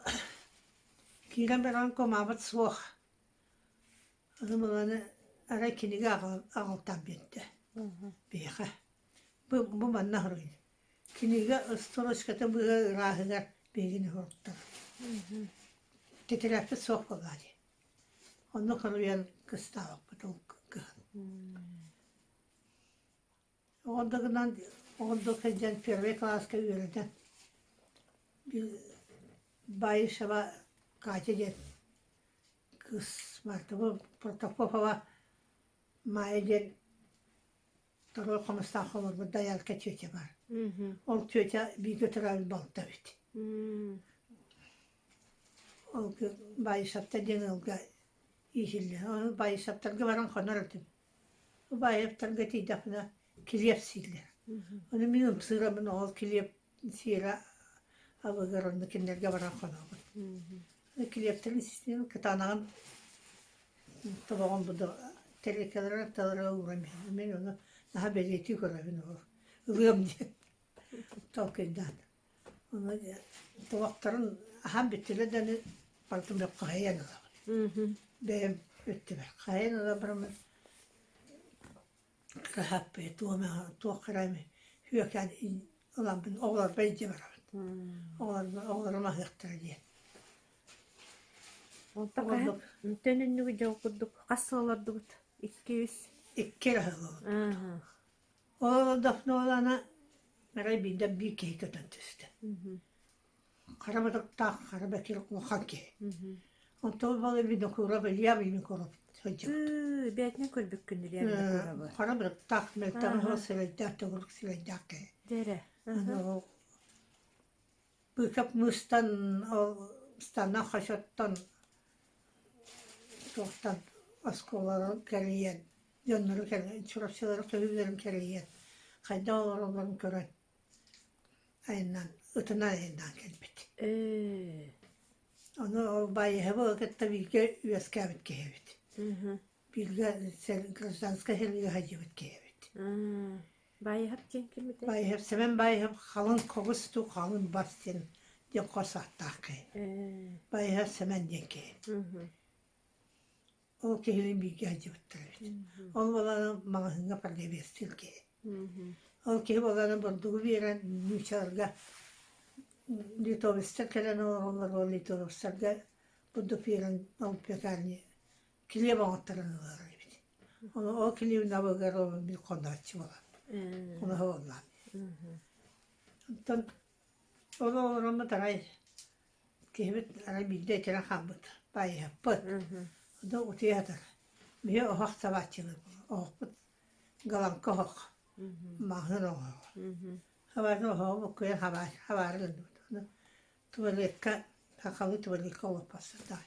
B: киирэн баран кумаабыт суох. Ону мыланы арай кинигэ аҕалтаан биэрдэ биһиэхэ. Бу, бу манна суруй. Кинигэ строчката быһа ырааһыгар биһигини суруттар. Тэтэрээппит суох буоллаа дии. Онно хоруйан кыстаабаппыт ол кыһын. Ол да гынан Оҕордук сылдьан первый кылааска үөрэтэн Баишева Катя диэн кыыс Мартова Протопопова Майя диэн второй хомустаах олорбут доярка тетя бар. Ол тетя бииргэ төрөөбүт балта эбит. Ол Баишевтар диэн ыалга иитиллэр. Ону Баишевтарга баран хонор этим. Баевтарга тиийдэхпинэ килиэп сииллэр. Ону мин ымсыырабын ол килиэп сиэрэ абыгар онно кинилэргэ баран хонобун. Килиэптэрин сиэн кытаанаҕын тобоҕун буду тэриэлкэлэрин атталара ууран иһэбин. Мин ону наһаа бэлиэтии көрөбүн ол ылыам диэн толкуйдаан. Ону тобохторун аһаан бүттүлэр да барытын хаһыйан ылабын. Бэйэм өттүбэр хаһыйан ыла бараммын кыһаппый туох кыраайым үөкээн ыламмын оҕолорбор илдьэ барабын. Оҕолорум аһыахтара диэн.
C: Онтон төнүннүгү дьол курдук хас сыл олордубут? Икки үс.
B: Икки эрэ сыл олордубут. Ол олордохпуна арай биирдэ биир киһи көтөн түстэ. Хара батыктаах, хара бэкир улахан киһи. Онтон ол Винокуров, Илья Винокуров сылдьыбыт.
C: Бээтинэн көрбүккүн Илья Винокуровы.
B: Хара батыктаах, мөлтөҕө сирэйдээх, төгүрүк сирэйдээх киһи.
C: Дэрэ.
B: Аны ол Быкап мыыстан ол станок хочоттон туохтан оскуолаларын кэрийэн дьоннору чурапчылары көһүүлэрин кэрийэн хайдах олороллорун көрөн айаннаан ытынан айаннаан кэлбит.
C: Ээ.
B: Ону ол Баайыһабы кытта бииргэ үөскээбит киһи эбит. Бииргэ гражданскай сэриигэ сылдьыбыт киһи эбит.
C: Баайыһап диэн киммитий?
B: Баайыһап Сэмэн Баайыһап халыҥ хобус дуу халыҥ бас диэн диэн хос ааттаах киһи. Баайыһап Сэмэн диэн киһи. Ол киһини бииргэ сылдьыбыттар эбит. Ол буолан маҕаһыыҥҥа продавецтыыр киһи. Ол киһи буолан бурдугу биэрэн нууччаларга литовецтар кэлэн олороллор ол литовецтарга бурдук биэрэн ол пекарня килиэп оҥотторон ылар эбит. Ону ол килиэбин абыгар ол мин хонооччу буолан. Хоноһо буоллаҕым. Онтон ол олороммут арай киһибит арай биирдэ итирэн хаалбыт, баайыһаппыт. Онно утуйа сытар. Биһи оһох сабааччылар оһохпут галанка оһох, маҕаһыын оһоҕо. Хабаарын оһоҕу буккуйан хабаары гынныбыт. Ону туалекка, сахалыы туалекка олоппостурдаах.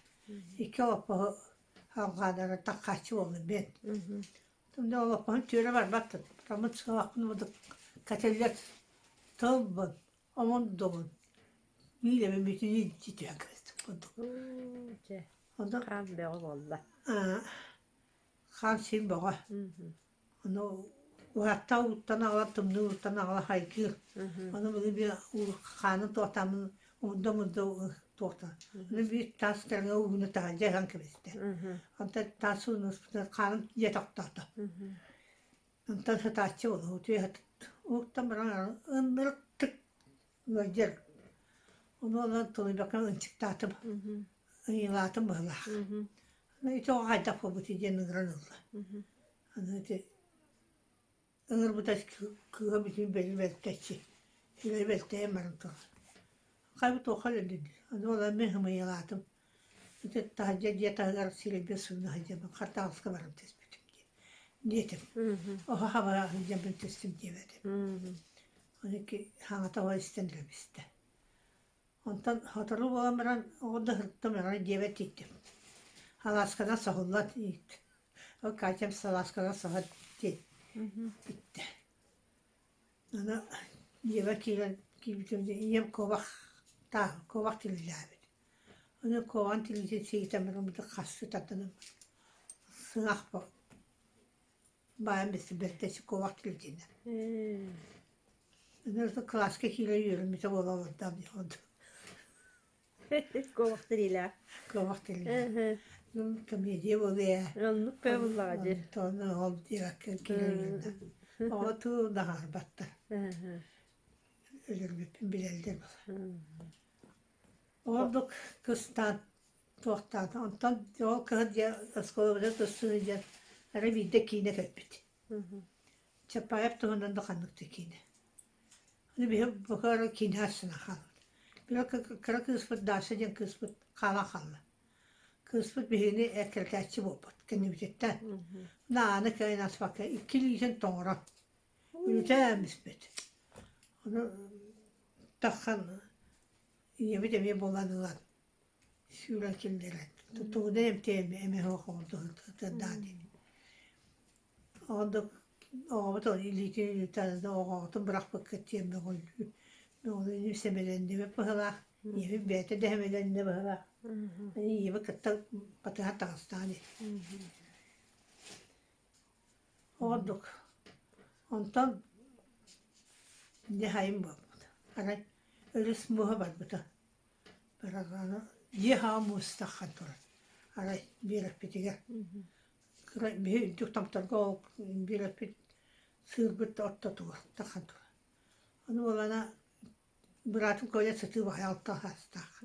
B: Икки олоппоһу алҕааннара таххааччы буоллум мен. Тымныы олоппоһун түөрэ барбат таммыт сыһахпын мудук кэтиллэр тылбын, омундубун миилэбин бүтүнүү түһэн кэбистим курдук.
C: Чэ,
B: Онно
C: хаан бөҕө буолла.
B: хаан син бөҕө. Ону уһатта ууттан аҕала тымныы ууттан аҕала хайгыыр. Ону били би хаанын туохтааммын умунда-умунда туохта. Ону биир таас тэҥэ ууну таһырдьа ыһан кэбистэ. Онтон таас ууну ыспытыгар хааным дьэ тохтоото. Онтон сытааччы буолла утуйа уһуктан баран ынырыктык ыалдьар. Ону ылан тулуйбакка ынчыктаатым, ыйылаатым быһыылаах. Аны ити оҕо хайдах буолбутуй диэн ыҥыран ылла. Аны ити ыҥырбыта кыыһа бүтүн бэйи бэлтэччи, үлэ бэлтэйэн баран турар. Хайбыт туохха өлөрдүн Аны ол мин ымыйалаатым. Ити таһырдьа дьиэ таһыгар сирэйбин сууна сылдьаммын хартааска баран түспүтүм диэн диэтим. Оһо хабара сылдьаммын түстүм диэбэтим. Ону хаҥата оҕо истэн кэбистэ. Онтон сотору буолан баран оҕо да сырыттым арай дьиэбэр тиийдим. Салаасканан соһуллан иит. Ол Катям салаасканан соһон диэн бүттэ. Аны дьиэбэр киирэн киирбитим ийэм куобах таа куобах тилилээбит. Аны куобаҕын тилиитин сиэтэн баран хассы тардынан сыҥаах баайан бэттэ куобах тилитинэ. Аны кылааска киирэн үөрэммитэ буола олордом
C: Куобах тириилээх.
B: Куобах тириилээх. Комедия буолуо ээ.
C: Оннук бээ буллаҕа дии.
B: Онтон ол диэбэккэ киирэн үөрдэ. Оҕо туу даҕаарбаттар. Өлөрбүппүн билэллэр буолар. Ордук кыстаан туохтаан онтон ол кыһын дьэ оскуолабыта тустуу диэн арай биирдэ киинэ кэлбит. Чапаев туһунан да ханнык да киинэ. Аны биһи букары киинэ астына хаалбыт. Били кыра кыыспыт Даша диэн кыыспыт хаалан хаалла. Кыыспыт биһигини эккирэтээччи буолбут кэннибититтэн. Нааны кыайан аспакка икки илиитин тоҥорон үлүтээн испит. Ону таххан ийэбит эмиэ буолан ылан сүүрэн киллэрэн тугунан эмтиэм эмэ суох оҥордуһутардаан диэн. Оннук оҕобут ол илиитин илиитин оҕоҕутун бырахпыккыт диэн мөҕүллүү мөҕүллүү сэмэлэннибит быһыылаах ийэбит бэйэтэ да сэмэлэннэ быһыылаах ийэбит кытта батыһан таҕыстаҕа дии Ордук онтон дьаһайым буолбут арай өрүс мууһа барбыта баран дьиэ хаҕа муус таххан турар арай биэрэппитигэр Кыра биһи үрдүк томторго ол биэрэппит сыырбыт ортотугар таххан турар. Ону буолана быраатым Коля сытыы баҕайы алта саастаах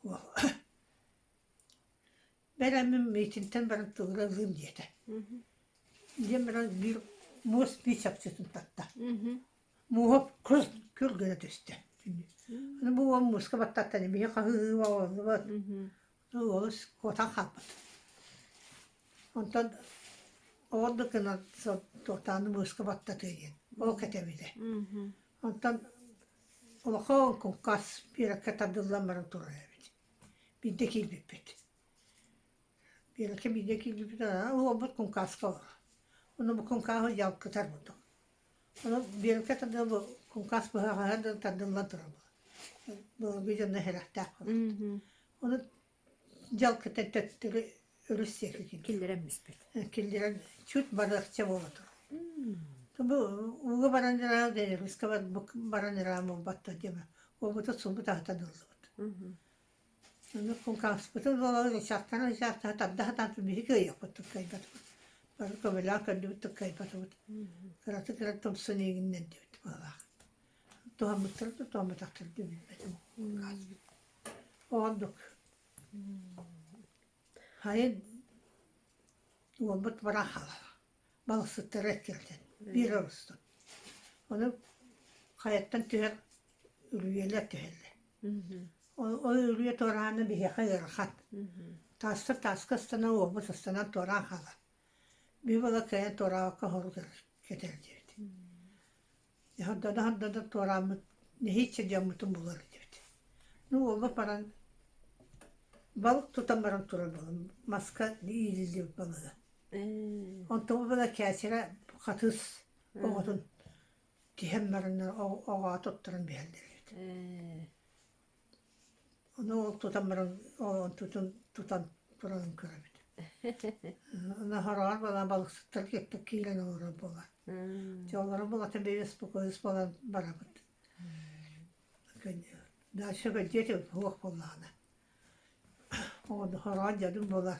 B: уол. Бэлэммин миитинтэн баран тугура ылыым диэтэ. Диэн баран биир муос биир чапчытын татта. Мууһа кус күр гына түстэ. Аны бу уол мууска баттаттан биһи хаһыыба оҕоллубут. Олус куотан хаалбыт. Онтон оҕордук гынан туохтааны мууска баттатыы диэн. Ол кэтэбитэ. Онтон улахан куҥкас биэрэккэ тардыллан баран турар эбит. Биирдэ киирбиппит. Биэрэккэ биирдэ киирбиппит уолбут куҥкааска олорор. Ону бу куҥкааһы дьалкытар курдук. Ону биэрэккэ тардыллан куҥкаас быһаҕаһа да тардыллан турар былыргы дьонно сэрэхтээх курдук. Ону дьалкытан төттөрү өрүс диэки
C: Киллэрэн бүспүт.
B: Киллэрэн чуть барыахча буола турар. Бу ууга баран ыраах диэн өрүскэ баран ыраах буолбатта диэмэ. Уобута сулбут аһатан ыллыбыт. Оннук куҥкааспытын буолан ыччаттара ыччаттара тарда сатаан биһи кыайыахпыт кыайбатыбыт. Бары көмөлөөх көрдүбүт да кыайбатыбыт. Кыратык кыра тумсун иҥиннэрдибит быһыылаах. Туһаммыттара да туһамматахтара да билбэтим. Ордук. Хайын уолбут баран хаалар. Балыксыттара эккирэтэн биир орустун. Ону хайаттан түһэр үрүйэлэр түһэллэр. Ол үрүйэ туораана биһиэхэ ыарахан. Таастар тааска ыстанан уолбут ыстанан туораан хаалар. Биһи буола кыайан туораабакка хорук кэтэр диэбит. Хордоно-хордоно туорааммыт нэһииччэ дьоммутун булар этибит. Ну уолбут баран балык тутан баран турар буолан маска иилиллибит балыга. Онтон была кээчэрэ хатыс оҕотун тиһэн баран оҕоҕо туттаран биһэллэр эбит. Ону ол тутан баран онтутун тутан турарын көрөбүт. Аны хороҕор буолан балыксыттар кытта киирэн олорор буолар. Дьэ олорор буолатын бэйэ успокоюсь буолан барабыт. Дальше көрдүө суох буоллаҕына. Хороҕор дьонум буолар.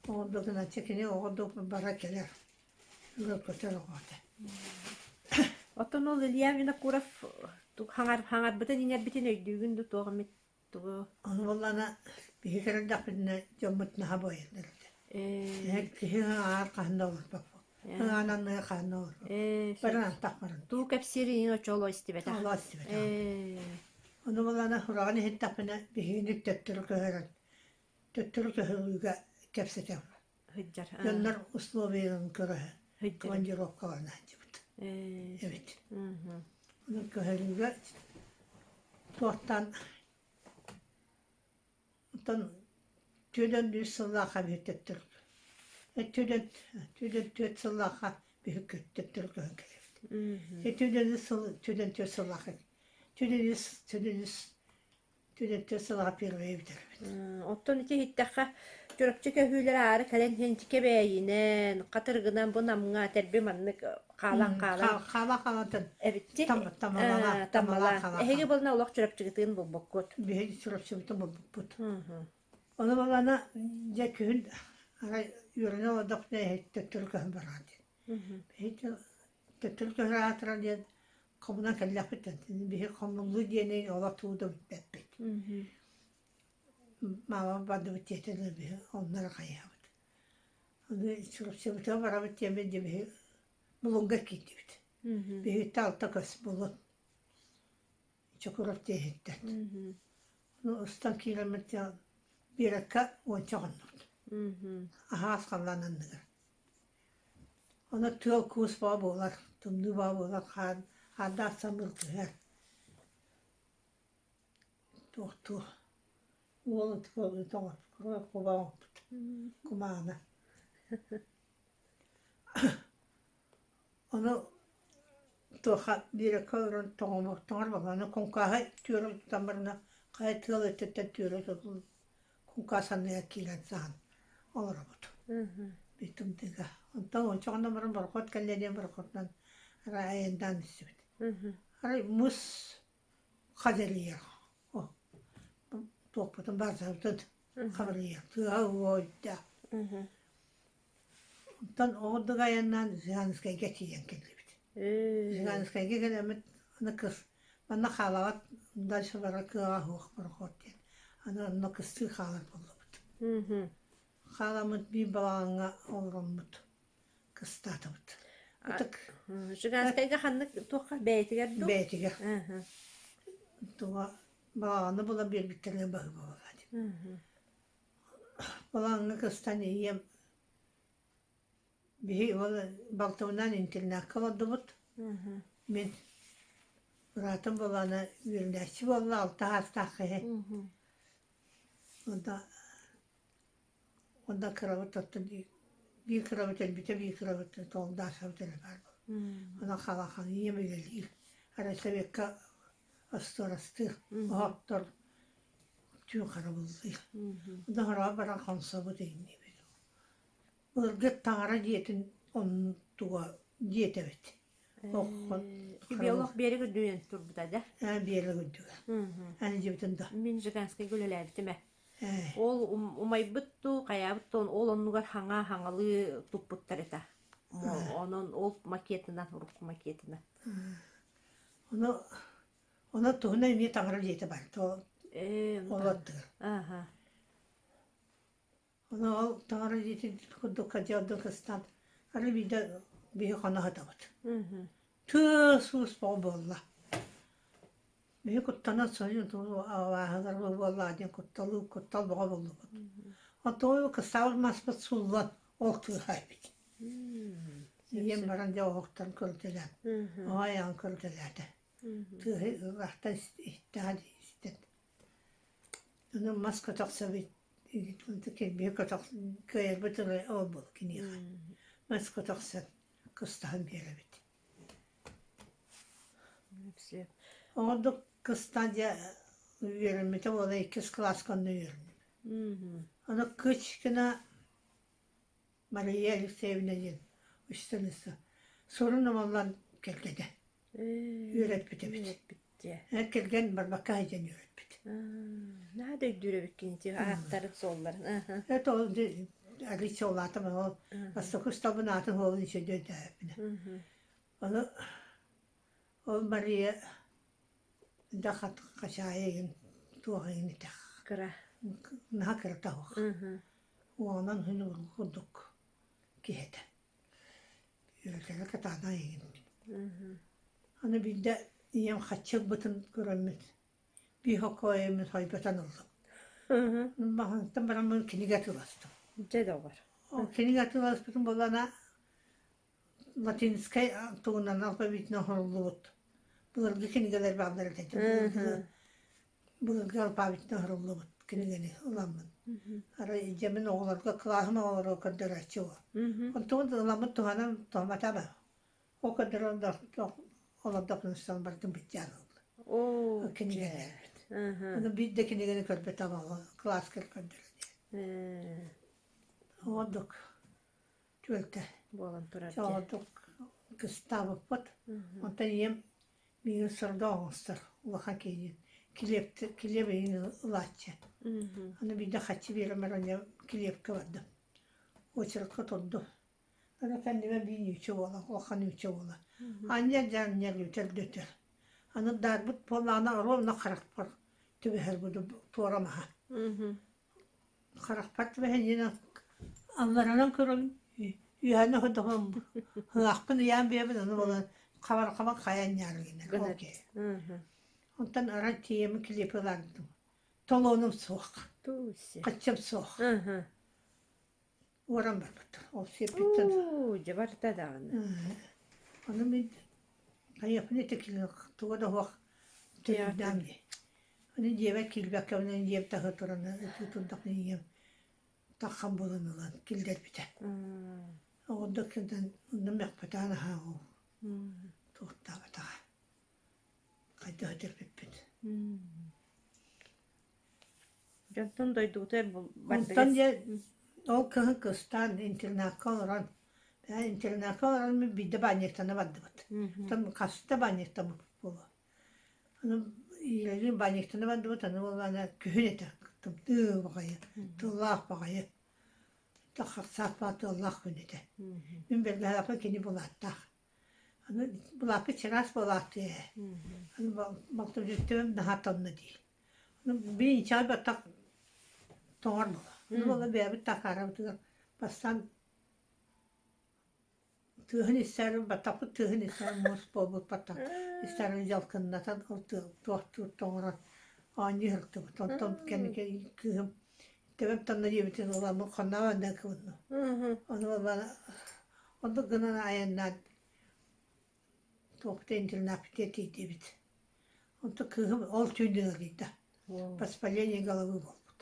B: Оҕордугуначчы кини оҕордук бара кэлэр. Көтөр оҕото.
C: Оттон ол Илья Винокуров хаҥарбытын иҥэрбитин өйдүүгүн дуу туох эмит тугу?
B: Ону буоллаҕына биһи кэлэрдэхпитинэ дьоммут наһаа буойаллар этэ. Киһи аар хаһан да олорбоппут. Ыҥаан анныгар хаһан да олорбоппут. Баран антах баран.
C: Туу кэпсиир иһин оччолоо истибэтэх.
B: Олоо истибэтэх. Ону буоллаҕына сураҕын иһиттэхпинэ биһигини төттөрү көһөрөн төттөрү көһөрүүгэ кэпсэтэбит.
C: Сылдьар.
B: Дьоннор условияларын көрөһө командировкалана сылдьыбыт эбит. Ону көһөрүүгэ туохтан оттон түөдэн үс сыллаахха биһи төттөрү түөдэн түөдэн түөрт сыллаахха биһи төттөрү көһөн кэлэбит. Түөдэн үс сыл түөдэн түөрт сыллаахха түөдэн үс түөдэн үс Түнэттэн сылаҕа первые бүтэрбит.
C: Оттон ити иһиттэххэ, Чурапчы көһүүлэрэ аары кэлэн иһэн ити Кэбээйинэн, Хатырыгынан бу Намҥа тэрби маннык хаалан хаалан
B: Хаала хаалантан
C: эбитти.
B: Таммалаа,
C: Таммалаа. Эһиги буолна олох Чурапчыгытын булбуккут.
B: Биһиги Чурапчыбытын булбуппут. Ону балана дьэ күһүн арай үөрэнэ олордохпуна төттөрү көһөн бараҕын диэн. Биһиги төттөрү көһөр аатыран диэн хомунан кэллэхпит биһи хомуллуу диэни олох тугу да билбэппит. Маама бардыбыт диэтэ биһи онно эрэ хайыһабыт. Аны Чурапчыбытыгар барабыт диэммит дьэ биһи Булуҥга киирдибит. Биһиттэ алта көс булун. Чокуров тиэһиттэн. Устан киирэммит биэрэккэ уонча хоннубут. Аһаас халлаан анныгар. Ону тыал-куус баа буолар, тымныы баа буолар, хаан, хаардаах самыыр түһэр. Туохтуу уол куба оҥорбут кумаана. Ону туоха биэрэккэ олорон тоҥор буолла. Куҥкааһы түөрэ тутан баран хайа тыал өттүттэн түөрэ тутан куҥкаас анныгар киирэн саһан олоробут. Биир тымныыга. Онтон уонча хонон баран борохуот кэллэ диэн борохуотунан арай айаннаан истибит. Арай муус хадьарыйар. Туохпутун баарсабытын хабырыйар. Тыаһа уойда. Онтон оҕурдук айаннаан Жиганскайга тиийэн кэллибит. Жиганскайга кэлэммит аны кыс манна хаалаҕат дальше барар кыаҕа суох борохуот диэн аны онно кыстыы хаалар буоллубут. Хааламмыт биир балаҕаҥҥа олороммут кыстаатыбыт. Ытык
C: Жиганскайга ханнык туохха бэйэтигэр дуу?
B: Бэйэтигэр. Туга балаҕаны була биэрбиттэрэ баһыыба буолла дии. Балаҕаҥҥа кыстан ийэм биһи ол балтыбынаан интернакка олордубут. Мин быраатым буоллаҕына үөрэнээччи буолла алта саастаах киһи. Онно онно кырабыт оттон биир кырабыт өлбүтэ, биир кырабыт тоҕолдоособут эрэ баар буолла. Онон халахан ийэм үлэлиир. Арай советка остуорастыыр, оһохтор түүн харабыллыыр. Онно хараҕа баран хонсобут иҥнибит. Былыргы таҥара дьиэтин онтуга дьиэтэ эбит.
C: Биолог биэрик үрдүнэн турбута да?
B: Ээ, биэрик үрдүгэ. Аны дьиэбитин да.
C: Мин Жиганскайга үлэлээбитим ээ. Ол умайбыт дуу, хайаабыт дуу, ол оннугар хаҥа хаҥалыы туппуттар этэ. Онон ол макетынан, урукку макетынан.
B: Ону ону туһунан эмиэ таҥара дьиэтэ бар. Ол аттыгар. Ону ол таҥара дьиэтин курдук дьиэ кыстаан арай биирдэ биһи хоно сытабыт. Тыас-уус бөҕө буолла. Биһи куттанан соһуйан абааһылар буолла диэн кутталы куттал бөҕө буоллубут. Оттон кыстаабыт маспыт сууллан ол тыаһа эбит. Ийэм баран дьэ оһохтон көрүтэлээн, оҕо айаҕын көрүтэлээтэ. Тыаһы ыраахтан иһиттэҕэ дии истэн. Ону мас көтөхсөбүт, кирбиһи көтөх кыайарбыт ол буол киниэхэ. Мас көтөхсөн кыстаһан биэрэбит. Оҕордук кыстаан дьэ үөрэммитэ буола иккис кылааска онно үөрэнним. Ону Кычкина Мария Алексеевна диэн учительница сурун омоллон кэлгэтэ үөрэппит эбит. Кэлгэн барбакка сылдьан үөрэппит.
C: Наһаа да өйдүүр эбиккин ити ааттарын суолларын.
B: Это ол Алиса улаатым ол бастакы устабын аатын суолун үчүгэй өйдөөбүнэ. Ону ол Мария да хачаайы игин туох игин итэх.
C: Кыра.
B: Наһаа кыра таһуох. Уонан күн курдук киһи этэ. Үөрэтэрэ кытаанах игин. Аны биирдэ ийэм хаччы ылбытын көрөммүт, биир хоккоойуммун хойботон ыллым. Маһынтан бараммын кинигэ атыыластым.
C: Дьэ доҕор.
B: Ол кинигэ атыыласпытым буоллаҕына латинскай тугунан алфавитынан оҥоһуллубут былыргы кинигэлэр бааллар этэ. Былыргы алфавитынан оҥоһуллубут кинигэни ыламмын. Арай дьэ мин оҕолорго кылааһым оҕолоро көрдөрөөччү уо. Онтон ыламмыт туһанан туһамматаҕа. Ол көрдөрөн олордохпуна барытын бытдьаан ылла.
C: Оо,
B: Кинигэлэрбит. Ону биир да кинигэни көрбөтөҕүм оҕо кылааска көрдөрө диэн. Ордук түөлтэ
C: буолан турар
B: Соҕотох кыстаабыппыт. Онтон ийэм миигин сордоох оҥостор улахан киһи килиэп килиэп иһин ылааччы. Аны биирдэ хаччы биэрэн баран дьэ килиэпкэ бардым. Очередка турдум. Аны кэннибэр биир ньүүчэ буола, улахан ньүүчэ буола. Анньар дьэ анньар үтэр да үтэр. Аны даарбыт буоллаҕына ровно харахпар түбэһэр туора маһа. Харахпар түбэһэн алларанан көрөбүн, үөһэни ходоһон ыһаахпын ыйаан биэрэбин, аны буолан Хабархабар хайа анньаары гынар ол
C: Гынар.
B: киһи. Онтон арай тиийэммин килиэп ылаардым. Толуонум суох,
C: Туй-си.
B: хаччам суох. Уоран барбыттар. Ол сиэппиттэн
C: Уу, дьэ барыта даҕаны.
B: Ону мин хайыахпын ити туга да суох төлөрдөөн дии. Аны дьиэбэр киирбэккэ онон дьиэм таһы туран ытыы турдахпына ийэм таххан булан ылан киллэрбитэ. Оҕордо кырдан онно мөхпөтөөн аһаа ол туохтаабатаҕа. Хайдах өтөрбүппүт.
C: Дьонтон дойдубутугар
B: Онтон
C: бардыгас
B: дьэ ол кыһын кыстаан интернакка олорон, ээ интернакка олорон мин биирдэ баанньыктана бардыбыт. Оттон хаста баанньыктаммыт буолуо. Аны Иилэлиин баанньыктана бардыбыт, аны буоллаҕына күһүн этэ тымныы баҕайы, тыллаах баҕайы. Хахсаах баа тыаллаах күн этэ. Мин бэргэһэлээхпин кини былааттаах. Аны былааппыт чараас буолаахтыы ээ. Аны балтыбытыттан наһаа тонно дии. Аны биир инчэҕэй баттах тоҥор буолар. Аны буолла бэйэбит такаарабытыгар бастаан тыаһын истээри баттахпыт тыаһын истээри муус буолбут баттах истээри дьалкыннатан ол туохтуур тоҥорон оонньуу сырыттыбыт. Онтон кэнники кыыһым төбөм тонно диэбитин уламмын хонноон да кыбынным. Ону буолла Оннук гынан айаннаан туохпут интернаппытыгар тиийдибит. Онтон кыыһым ол түүн ыалдьыйда. Воспаление головы буолбут.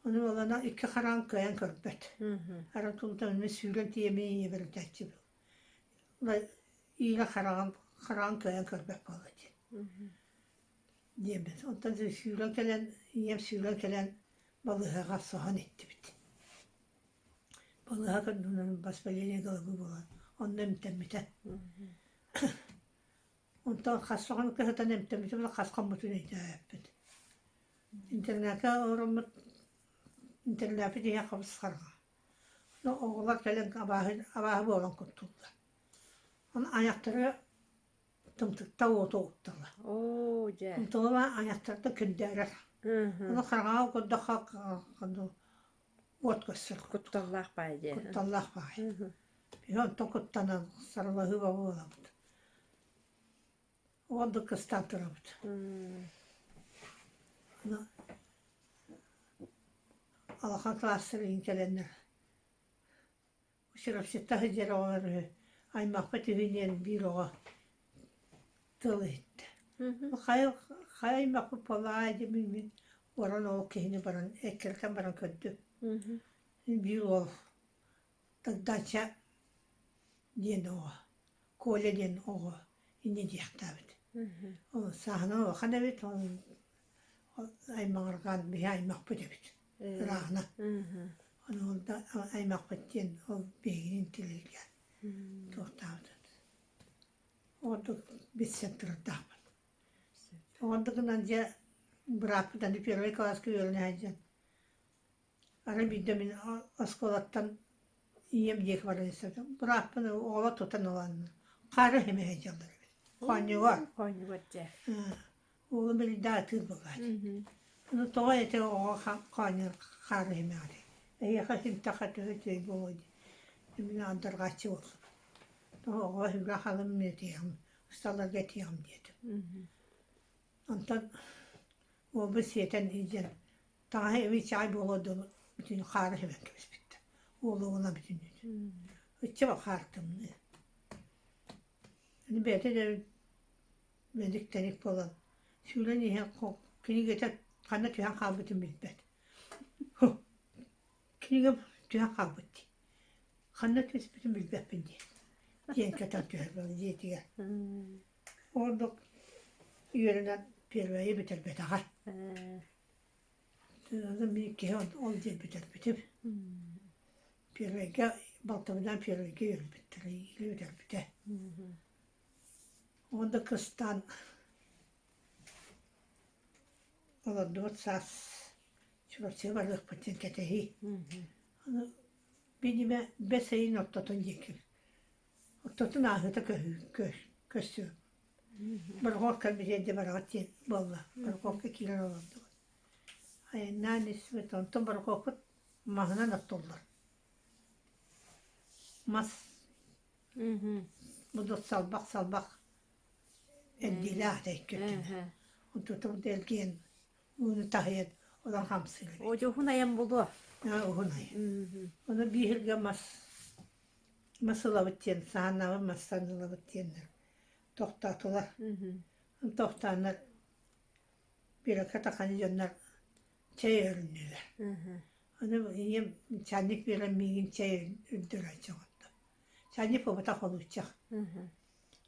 B: Ону буолана икки хараҕын кыайан көрбөт. Арай тулутан эмиэ сүүрэн тиийэммин ийэбэр этээччи Иирэ хараҕын хараҕын кыайан көрбөт буолла диэн. Диэбит. Онтон сүүрэн кэлэн ийэм сүүрэн кэлэн балыыһаҕа соһон иттибит. Балыыһа көрдүнэн воспаление головы буолан онно эмтэммитэ. Онтон хас саҕана кыһытан эмтэммитэ хас хоммутун өйдөөбөппүт. Интернакка олороммут интернаппыт иһэ хабыс-хараҥа. Оҕолор кэлэн абааһы абааһы буолан куттууллар. Ону айахтара тымтыкта уоту укталлар.
C: Оо, дьэ.
B: Онтулара айахтарда күндээрэр. Ону хараҥаҕа көрдөххө уот көстөр
C: Кутталлаах баай дьэ.
B: Кутталлаах баай. Биһи онтон куттанан сарылаһыы буолабыт. Уонна кыстаан турабыт. Алахан класстар иһин кэлэннэр Чурапчыта сылдьар оҕолор үһү аймахпыт үһү диэн биир оҕо тыл иһиттэ. Хайа хайа аймахпыт буоллаҕай диэн мин уоран ол киһини баран эккирэтэн баран көрдүм. Биир уол Дагдаача диэн оҕо, Коля диэн оҕо инньэ диэхтээбит. Ол сааһынан улахан эбит, ол аймаҕырҕаан биһи аймахпыт эбит ырааҕына. Ону ол да аймахпыт диэн ол биһигини тилиргээн туохтаабыт. Ордук билсэн турардаахпын. Ордугунан дьэ бырааппыт аны первый класска үөрэнэ сылдьан Арай биирдэ мин оскуолаттан ийэм диэки баран истэбитим. Бырааппын оҕолор тутан ыланнар хаары иһимэ сылдьаллар эбит. Хоонньугар.
C: Хоонньугар дьэ.
B: Уолум билдэ атыыр буолааччы. Ону тоҕо ити оҕо хоонньугар хаары иһимэҕитий? Эһиэхэ симтэххэ төһө үчүгэй буолуо дии. Мин андырҕааччы буоллум. Тоҕо оҕо сүргэ халым мин этиэҕим, усталарга этиэҕим диэтим. Онтон уолбут сиэтэн илдьэн таҥаһа эбии чаай буолуо дылы бүтүн хаары симэн кэбиспиттэр. Уолугуна бүтүннүүтүн. Ычча хаар тымныы. Аны бэйэтэ да мэник-тэник буолан сүүрэн иһэн кинигэтэ ханна түһэн хаалбытын билбэт. Кинигэм түһэн хаалбыт дии. Ханна түспүтүн билбэппин дии. Диэн кэтэн түһэр буолла дьиэтигэр. Ордук үөрэнэн первэйи бүтэрбэтэҕэ. Мин киһи ол диэн бүтэрбитим. Первэйгэ балтыбынаан первэйгэ үөрбүттэрэ, иили бүтэрбитэ. Уонна кыстаан олордубут саас Чурапчыга барыахпыт диэн кэтэһии. Аны видимо бэс ыйын ортотун диэки Ортотун ааһыыта көстүү. Борохуокка бириэдэ бараҕыт диэн буолла. Борохуокка киирэн олордубут. Айаннаан испит, онтон борохуоппут маһынан оттуллар. Мас. Бу салбах-салбах эрдиилээх этэ икки өттүнэн. Онтон эргийэн ууну таһыйан олор хамсыыр эбит.
C: О, уһун айан буолуо.
B: Уһун айан. Ону бииргэ мас мас ылабыт диэн, саанабы мастан ылабыт диэннэр тохтоотулар. Тохтооннор биэрэккэ тахсан дьоннор чэй өрүннүлэр. Аны ийэм чайник биэрэн миигин чэй үрдэрээччи оҥордо. Чайник буолбатах холууччах.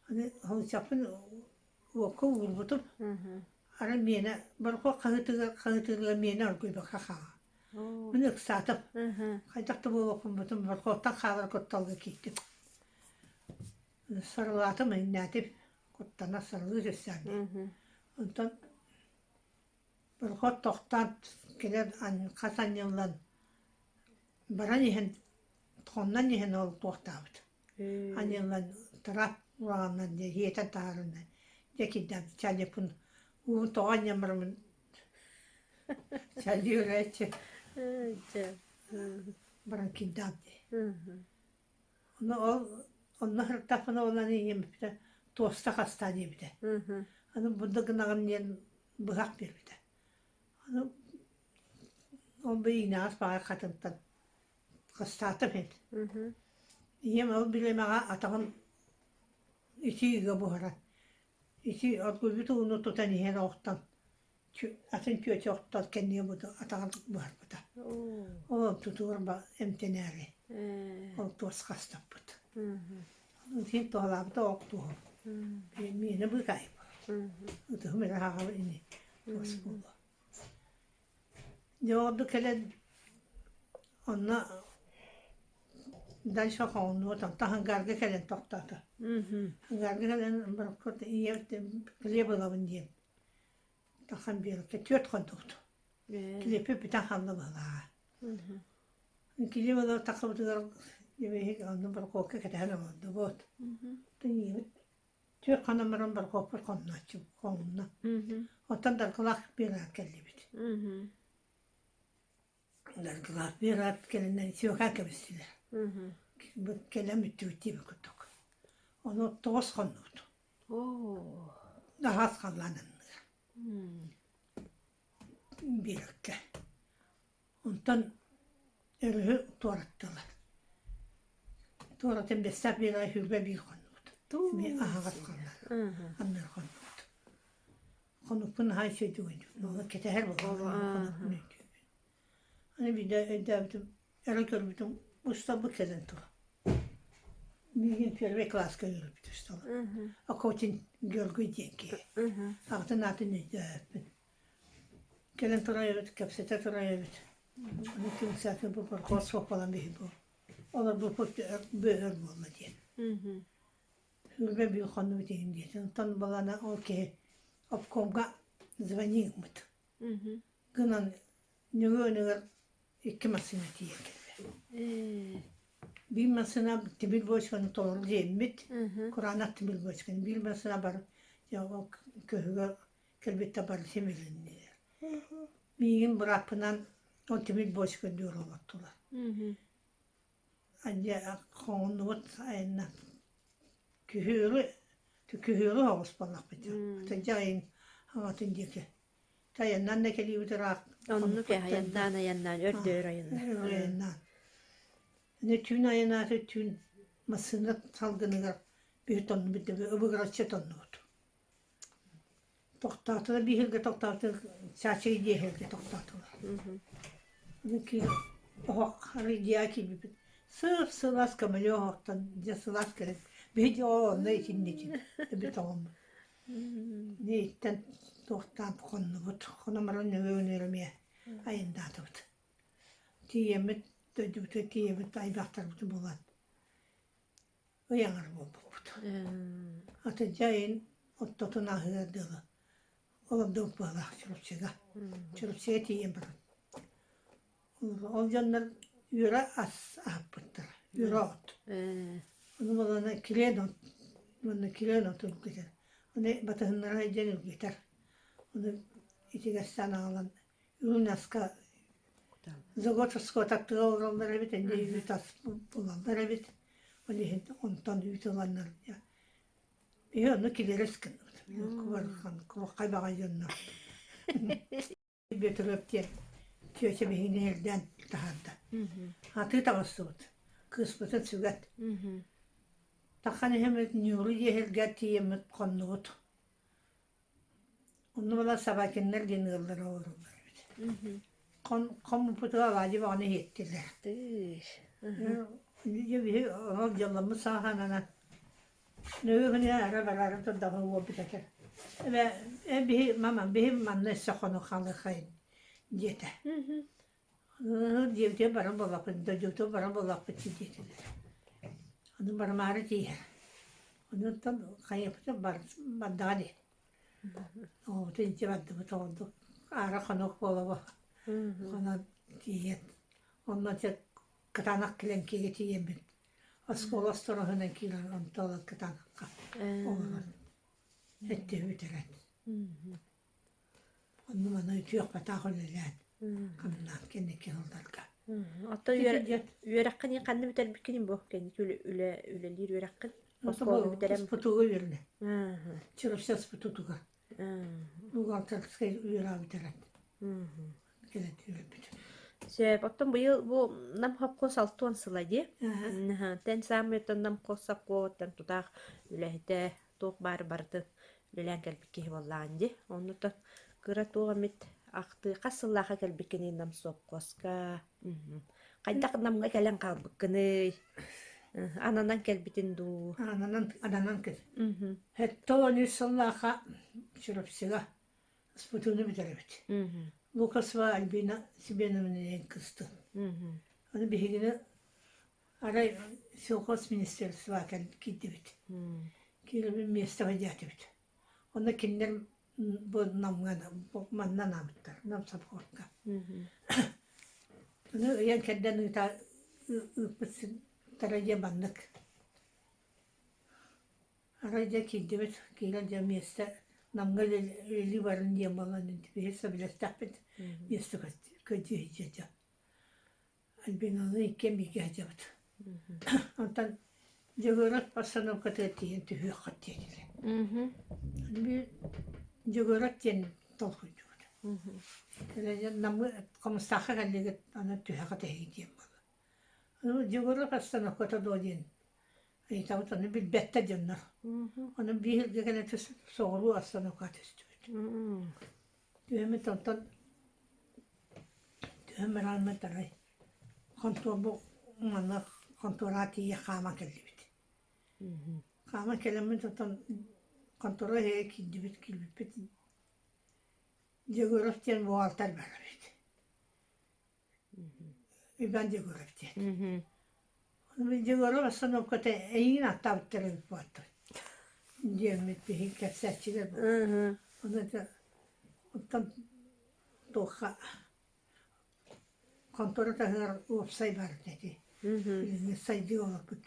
B: Аны холууччахпын уокка уурбутум. Арай миэнэ борохуот хаһыытыгар хаһыытыырыгар миэнэ оргуйбакка хаалла. Мин ыксаатым. Хайдах да буолуохпун бутум борохуоттан хаалар кутталга киирдим. Сарылаатым, иҥнээтим. Куттана сарылыы түстээм. Онтон Борохуот тохтоон кэлэн хас анньыллан баран иһэн хоннон иһэн ол туохтаабыт. Анньыллан трап ураҕаннан дьэ иэтэн таһаарынна. Дьэ киирдээм чалиппын уубун тоҕо анньан бараммын чалиыраччы баран киирдэҕим дии. Ону ол онно сырыттахпына уонна ийэм эппитэ туоста хастаа диэбитэ. Аны бу гынаҕын диэн быһах биэрбитэ. Аны ол бу иинэҕэс баҕайы хатынтан хастаатым эн. Ийэм ол бириэмэҕэ атаҕын итии ыга буһаран ити оргуйбут ууну тутан иһэн оҕуттан атын чүөчэ охтон кэннигэ буду атаҕын буһарбыта. Ол онтутугар эмтэнээри ол туос хастаппыт. Син туһалаабыта ох туоһу. Миэнэ быыкаайып. Ытыһым эрэ хаҕабын ини туос буолуо. Дьэ ордук кэлэн онно дальше хоҥнуот онтон Хангарга кэлэн тохтоото. Хангарга кэлэн хлеб ылабын диэн Тахан биэрбитэ түөрт хонтубут. Килиэппит бүтэн хаалла быһыылааҕа. Килиэп ылар тахсыбытыгар дьэбиһик онно борокуокка кэтэһэн олордубут. Ийэбит түөрт хонон баран борокуоппут хоннооччу хоҥунна. Оттон Даркылаах биэрээн кэллибит. Даркылаах биэрээн кэлинэн сүөкээн кэбистилэр. Кэлэн бүттүбүт диэбит курдук. Ону тоҕус хоннубут. Аһаас халлаан анныгар биэрэккэ. Онтон өрүһү туораттылар. Туоратан бэстээх биэрэҕэ сүүрбэ биир хоннубут. Эмиэ аһаҕас халлаан анныгар хоннубут. Хонукпун наһаа үчүгэйдик өйдүүбүн. Ону кэтэһэр буоллаҕым хонукпун өйдүүбүн. Аны биирдэ өйдөөбүтүм, эрэ көрбүтүм усталбыт кэлэн турар. Миигин первый класска үөрэппит устала. Окотин Георгий диэн киһи. Аҕатын аатын өйдөөбөппүн. Кэлэн турар эбит, кэпсэтэ турар эбит. Аны күн бу паркуос суох буолан биһи бу. Олорбуппут бөөр буолла диэн. Сүүрбэ биир хоннубут иһин диэтин. Онтон балана ол киһи обкомга звони гыммыт. Гынан нөҥүө өнүгэр икки массыына тиийэн кэллэ. Биир массыына тимир бочканы толору диэммит, кураанах тимир бочканы. Биир массыына бар дьэ ол көһүгэ кэлбиттэр бары симилиннилэр. Миигин бырааппынан ол тимир бочка дүөр олортулар. Дьэ хоҥуннубут айанна күһүөрү күһүөрү оҕус буоллахпыт дьэ. Атырдьах ыйын аҥатын диэки Айаннаан да кэлиибит ыраах.
C: Оннук э, айаннаан айаннаан өрдөөр айаннаан.
B: Айаннаан. Аны түүн айанааты түүн массыына салгыныгар биир тоннубут да ыбыгыраччы тоннубут. Тохтоотулар биһиргэ тохтоотулар чаачый диэһиргэ тохтоотулар. Аны киир оһох арый дьиэҕэ киирбиппит сып-сылаас көмөлүө оһохтон дьэ сылаас кэлэн биһи дьэ оо онно итиннитин эбит оҕоммут Ииттэн туохтаан хоннубут, хонон баран нөҥүө күнүгэр эмиэ айаннаатыбыт. Тиийэммит, дойдубутугар тиийэммит аймахтарбытын булан ый аҥара буолбуппут. Атырдьах ыйын ортотун ааһыар дылы олордубут быһыылаах Чурапчыга. Чурапчыга тиийэн баран Ол дьоннор үөрэ ас аһаппыттар, үөрэ от. Ону буоллаҕына килиэн от уонна килиэн от үргүтэр. Ону батыһыннара илдьэн үргүтэр. Ону итигэстээн аҕалан үрүҥ аска Заготовского таттыга олороллор эбит, эмиэ үүт ас булаллар эбит. Ол иһин онтон үүт ыланнар. Биһи онно килэрис гынныбыт. Кубаххай баҕайы дьоннор. Бүөтүрүөп диэн чүөчэ биһигини эрдээн таһаарда. Атыы таҕыстыбыт. Кыыспытын сүгэт. Тахан иһэммит Ньууру дьиэһиргэ тиийэммит хоннубут. Онно буолан Собакиннар диэн ыаллара олороллор эбит. Хоммуппутугар алаадьы баҕаны иһиттилэр. Дьэ биһи ол дьолломмут саҕахананан нөҥүө күнү ара бараары турдаҕына уолбут этэр эбэ э биһи мама биһи манна өссө хоно хаалыаххайын диэтэ. Диэбитигэр баран буоллахпыт, дойдубутугар баран буоллахпыт диэтилэр. Ону барымаары тиийэр. Онуттан хайыахпытын бардаҕа дии. Оҕобутун илдьэ бардыбыт оҕордук аара хонук буола хонон тиийэн онно дьэ кытаанах килэҥкигэ тиийэммит оскуола остуроһунан киирэн онтон кытаанахха олорон эттиһи бүтэрэн Онно маны үтүөх-батаах үлэлээн, хамнаан кэнники сылларга.
C: Оттон үөрэххин ханна бүтэрбиккиний бу кэнники үлэ үлэлиир үөрэххин? Оскуола бүтэрэн
B: СПТУга үөрэнэ. Чурапчы СПТУга. Бухгалтерскай үөрэҕи бүтэрэн кэлэн үөрэммитим.
C: Сөп. Оттон быйыл бу Нам совхоз алтыан сыла дии. Тэн саамай оттон Нам совхоз тутаах үлэһитэ туох баар барытын үлэлээн кэлбит киһи буоллаҕын дии. Оннуттан кыра туох эмит ахтыы хас сыллаахха кэлбиккиний Нам сопхуоска? Хайдах Намҥа кэлэн хаалбыккыный? Ананан кэлбитин дуу?
B: Ананан, ананан кэл. 73 сыллаахха Чурапчыга СПТУну бүтэрэбит. Лукасова Альбина Семеновна диэн кыстын. Аны биһигини Арай сельхозминистерство киирдибит. Киирэн миэстэҕэ диэтибит. Онно кинилэр бу Намҥа манна анаабыттар, Нам совхозка. Ону ыйан кэрдэн ыыта ыыппыт сирдэрэ диэн маннык. Арай дьэ киирдибит, киирэн дьэ миэстэ Намҥа үлэлии барын диэн буолан биһи сөбүлэстэхпит миэстэ көрдүү дьэ. Альбиналыын иккиэн бииргэ сылдьабыт. Онтон Дьөгүөрэп постановкатыгар тиийэн түһүөххүт диэтилэр. Биир Дьөгүөрэп диэн толкуйдуубут. Намы Хомустаахха кэллигит, аны түһэҕит эһиги диэн буолла. Аны Дьөгүөрэп остановката дуо диэн ыйытабыт, ону билбэттэр дьоннор. Ону биир сиргэ кэлэн соҕуруу остановка түстүбүт. Түһэммит онтон түһэн бараммыт арай хонтуорбу манна хонтуораҕа тиийэ хааман кэллибит. Хааман кэлэммит оттон хонтуора иһигэр киирдибит, киирбиппит Дьөгүөров диэн буҕаалтар баар эбит. Иван Дьөгүөров диэн. Дьөгүөров остановката эйигин ааттаабыттар эбит буолтар диэммит биһиги кэпсээччилэр Ону оттон туохха хонтуора таһыгар уопсай баар этэ билиҥҥи сайдыы олорбут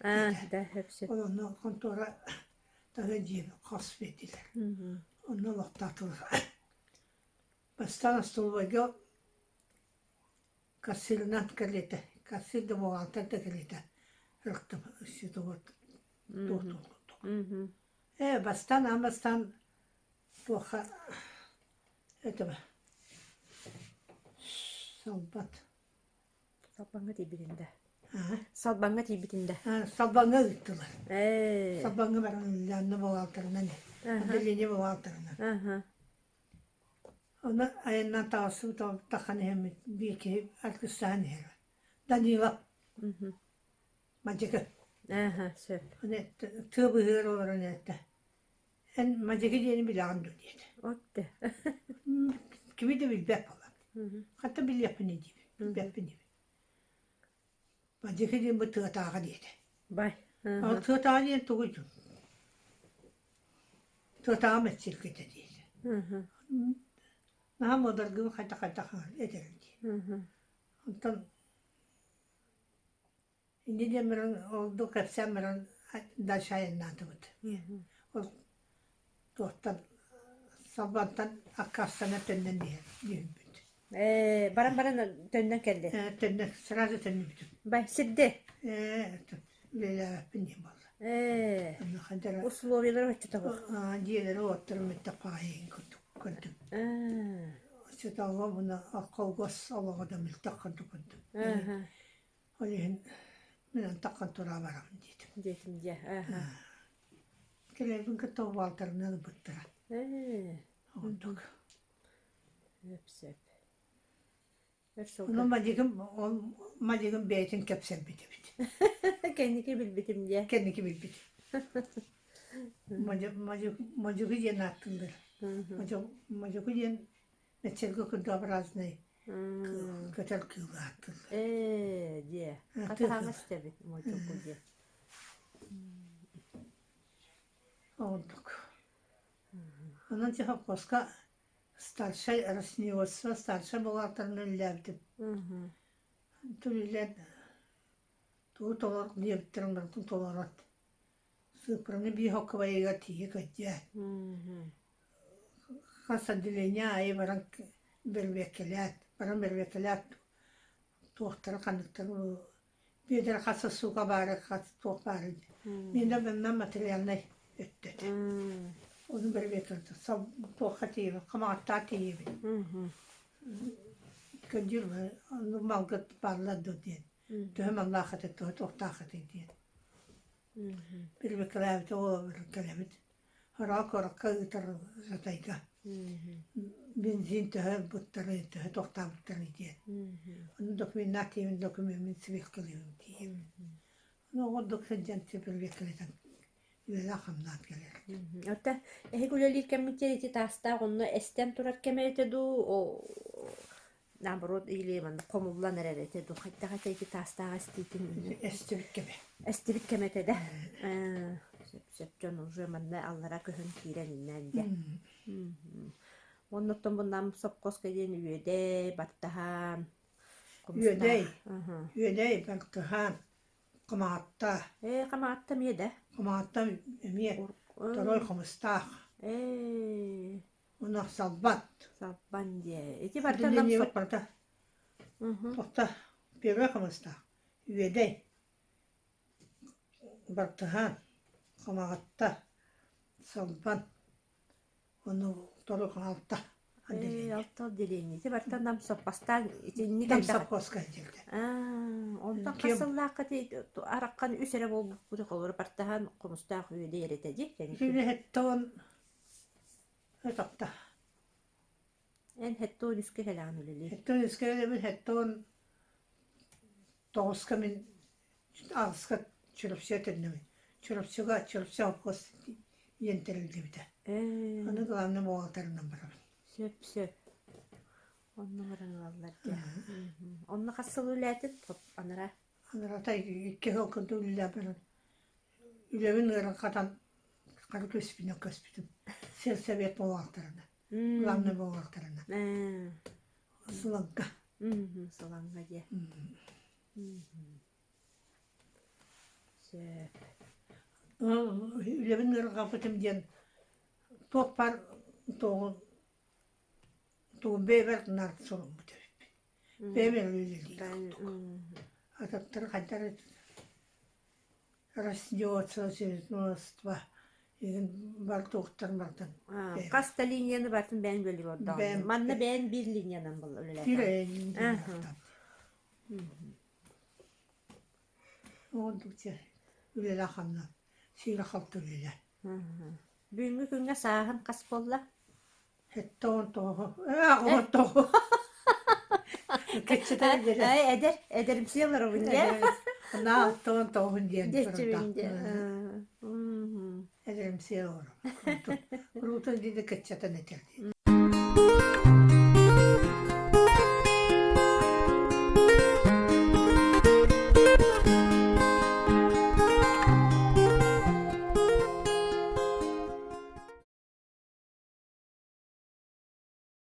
B: ол онно хонтуора таһыгар дьиэ хос биэрдилэр онно олохтоотулар бастаан остолобуойга Кассирынан кэлиэтэ, кассир да буҕаалтар да кэлиэтэ ырыктым счетовод туох туох курдук. Ээ, бастаан аан бастаан туохха этого салбат.
C: Салбаҥҥа тиийбитин да. Салбаҥҥа тиийбитин да.
B: Салбаҥҥа ыыттылар. Салбаҥҥа баран Лянна буҕаалтарынан, отделение буҕаалтарынан. Ону айаннаан таҕыстыбыт таххан иһэммит биир киһи аргыстаһан иһэр. Данилов Мадьыгы.
C: Ааһа, сөп.
B: Аны тыа быыһыгар олорон эттэ. Эн Мадьыгы диэни билэҕин дуо диэтэ.
C: Отте.
B: Кими да билбэт буолан. Хата билиэхпиний диибин. Билбэппин диибин. Мадьыгы диэн бу тыатааҕы диэтэ.
C: Бай.
B: Ол тыатааҕы диэн тугуй Тыатааҕы мэччиргэтэ диэтэ. Наһаа муодаргыыбын хайдах-хайдах этэрим дии. Онтон инньэ диэн баран ордук кэпсээн баран дальше айаннаатыбыт. Ол туохтан Салбантан аккаастана төннөн иһэр дьүһүйбүт.
C: Ээ, баран баран төннөн кэллэ.
B: Төннөн, сразу төннүбүтүм.
C: Бай, сирде.
B: Ээ, үлэлээбэппин диэн буолла.
C: Ээ,
B: Онно ханна
C: условиялара оччотоҕу.
B: дьиэлэри уоттарын мөттөх баҕайы курдук көрдүм.
C: Аа.
B: Оччотооҕу муна холкуос олоҕо да мөлтөх курдук көрдүм.
C: Ааха.
B: Ол иһин мин антаххан тура барабын диэтим.
C: Диэтим дьэ. Ааха.
B: Кэлэрбин кытта убаалтарынан ылбыттара.
C: Ээ.
B: Онтук.
C: Сөп сөп.
B: Ону мадьыгым ол мадьыгым бэйэтин кэпсэрбит эбит.
C: Кэнники билбитим дьэ.
B: Кэнники билбит. Мадьыгы диэн ааттыыллар. Мадьыгы диэн мэччэргэ кырдообразнай көтөр кыылы ааттыыллар.
C: Ээ, дьэ. Хатаһаҥас истэбит модьугу диэ.
B: Ордук. Онон Тихопкоска Старшай растениеводство старшай бухгалтерынан үлэлээбитим. Түлүлэн тугу толор диэбиттэрин барытын толорон сыыппараны биир хоккобайыгар тиийэ көддьөөн хас отделение аайы баран бэрбиэккэлээт баран бэрбиэккэлээт туохтара ханныктары Биэдэр хас сука баара хас туох баара миэнэ манна материальнай өттө этэ. Ону бэрбиэккэ туохха тиийэбин хамаҕаттаа тиийэбин. Көрдүүр оннук малгыт бааллар дуо диэн. Төһө маллаах этэ, төһө туохтаах этэй диэн. Бирбэкэлээбит оҕо кэлэбит. Ыраах куоракка ыытар Жатайга. Бензин төһө ылбыттарый, төһө тохтообуттарый диэн. Ону докуменнаах тиийэбин, докумеммин сибиэккэлиибин тиийэбин. Ону оҕордук сылдьан сибиэккэлэтэн үлэлээх-хамнаан кэлэр.
C: Оттон эһиги үлэлиир кэмҥитигэр ити таастаах онно эстэн турар кэмэ этэ дуу, наоборот или манна хомуллан эрэр этэ дуу хайдах этэ ити таастаах эстиитин
B: Эстибит кэмэ.
C: Эстибит кэмэ этэ да сөп сөп дьон уже манна аллара көһөн киирэн иннээн дьэ Оннуттан бу Нам сопхуоска диэн Үөдэй, Бартаһаан,
B: Үөдэй, Үөдэй, Бартаһаан, Хамаҕатта.
C: Ээ, Хамаҕатта эмиэ да?
B: Хамаҕатта эмиэ Торуой Хомустаах.
C: Ээ.
B: Уонна Салбан.
C: Салбан диэ. Ити барыта Нам
B: барыта. Тохта Первый Хомустаах, Үөдэй, Бартыһаан, Хамаҕатта, Салбан, ону Торуй алта
C: отделение. Алта отделение. Ити барыта Нам соппостаан итинник
B: Нам сопхуоска дьиэлдэ.
C: Онтон хас сыллаахха араххан үс эрэ буолбуппут холобура Бартыһаан Хомустаах Үөдэй эрэ этэ дии.
B: Үлэһиттон Ытапта.
C: Эн хэттон үскэ кэлэҕин үлэлии.
B: Хэттон үскэ кэлэбин, хэттон тоҕуска мин аҕыска Чурапчыга төннөбүн. Чурапчыга Чурапчы холкуос диэн тэриллибитэ. Аны главный бухгалтерынан барабын.
C: Сөп, сөп. Онно баран ылаллар дии. Онно хас сыл үлээтин? Анара.
B: Анарата икки сыл курдук үлэлээбин. Үлэбин ыарырҕатан хара көспүнэн көспүтүм. Сельсовет буолаахтарына, главный буолаахтарына. Сылаҥка.
C: Сылаҥга диэ. Сөп.
B: Үлэбин ыарырҕаппытым диэн туох баар туоҕун тугун бэйэбэр наар суруммут эбиппин. Бэйэм үлэлиир курдук. Атыттар хайдах Растет игин бар туохтар бартан.
C: Хас да линияны бартын бэйэн үлэлиир ордоҕун. Манна бэйэн биир линиянан үлэлээтэ.
B: Оҕонтукча үлэлээх хамна сиирэ халты үлэлээ.
C: Бүгүҥҥү күҥҥэ сааһын хас буолла?
B: 79 ээ 19 Кэччэтэр эдэр.
C: Эдэр, эдэримсийэ олоробун дьэ.
B: Наа 69 диэн
C: Диэччибин дьэ.
B: Эдэримсийэ олоробун. Куруутун диэни кэччэтэн этэр дии.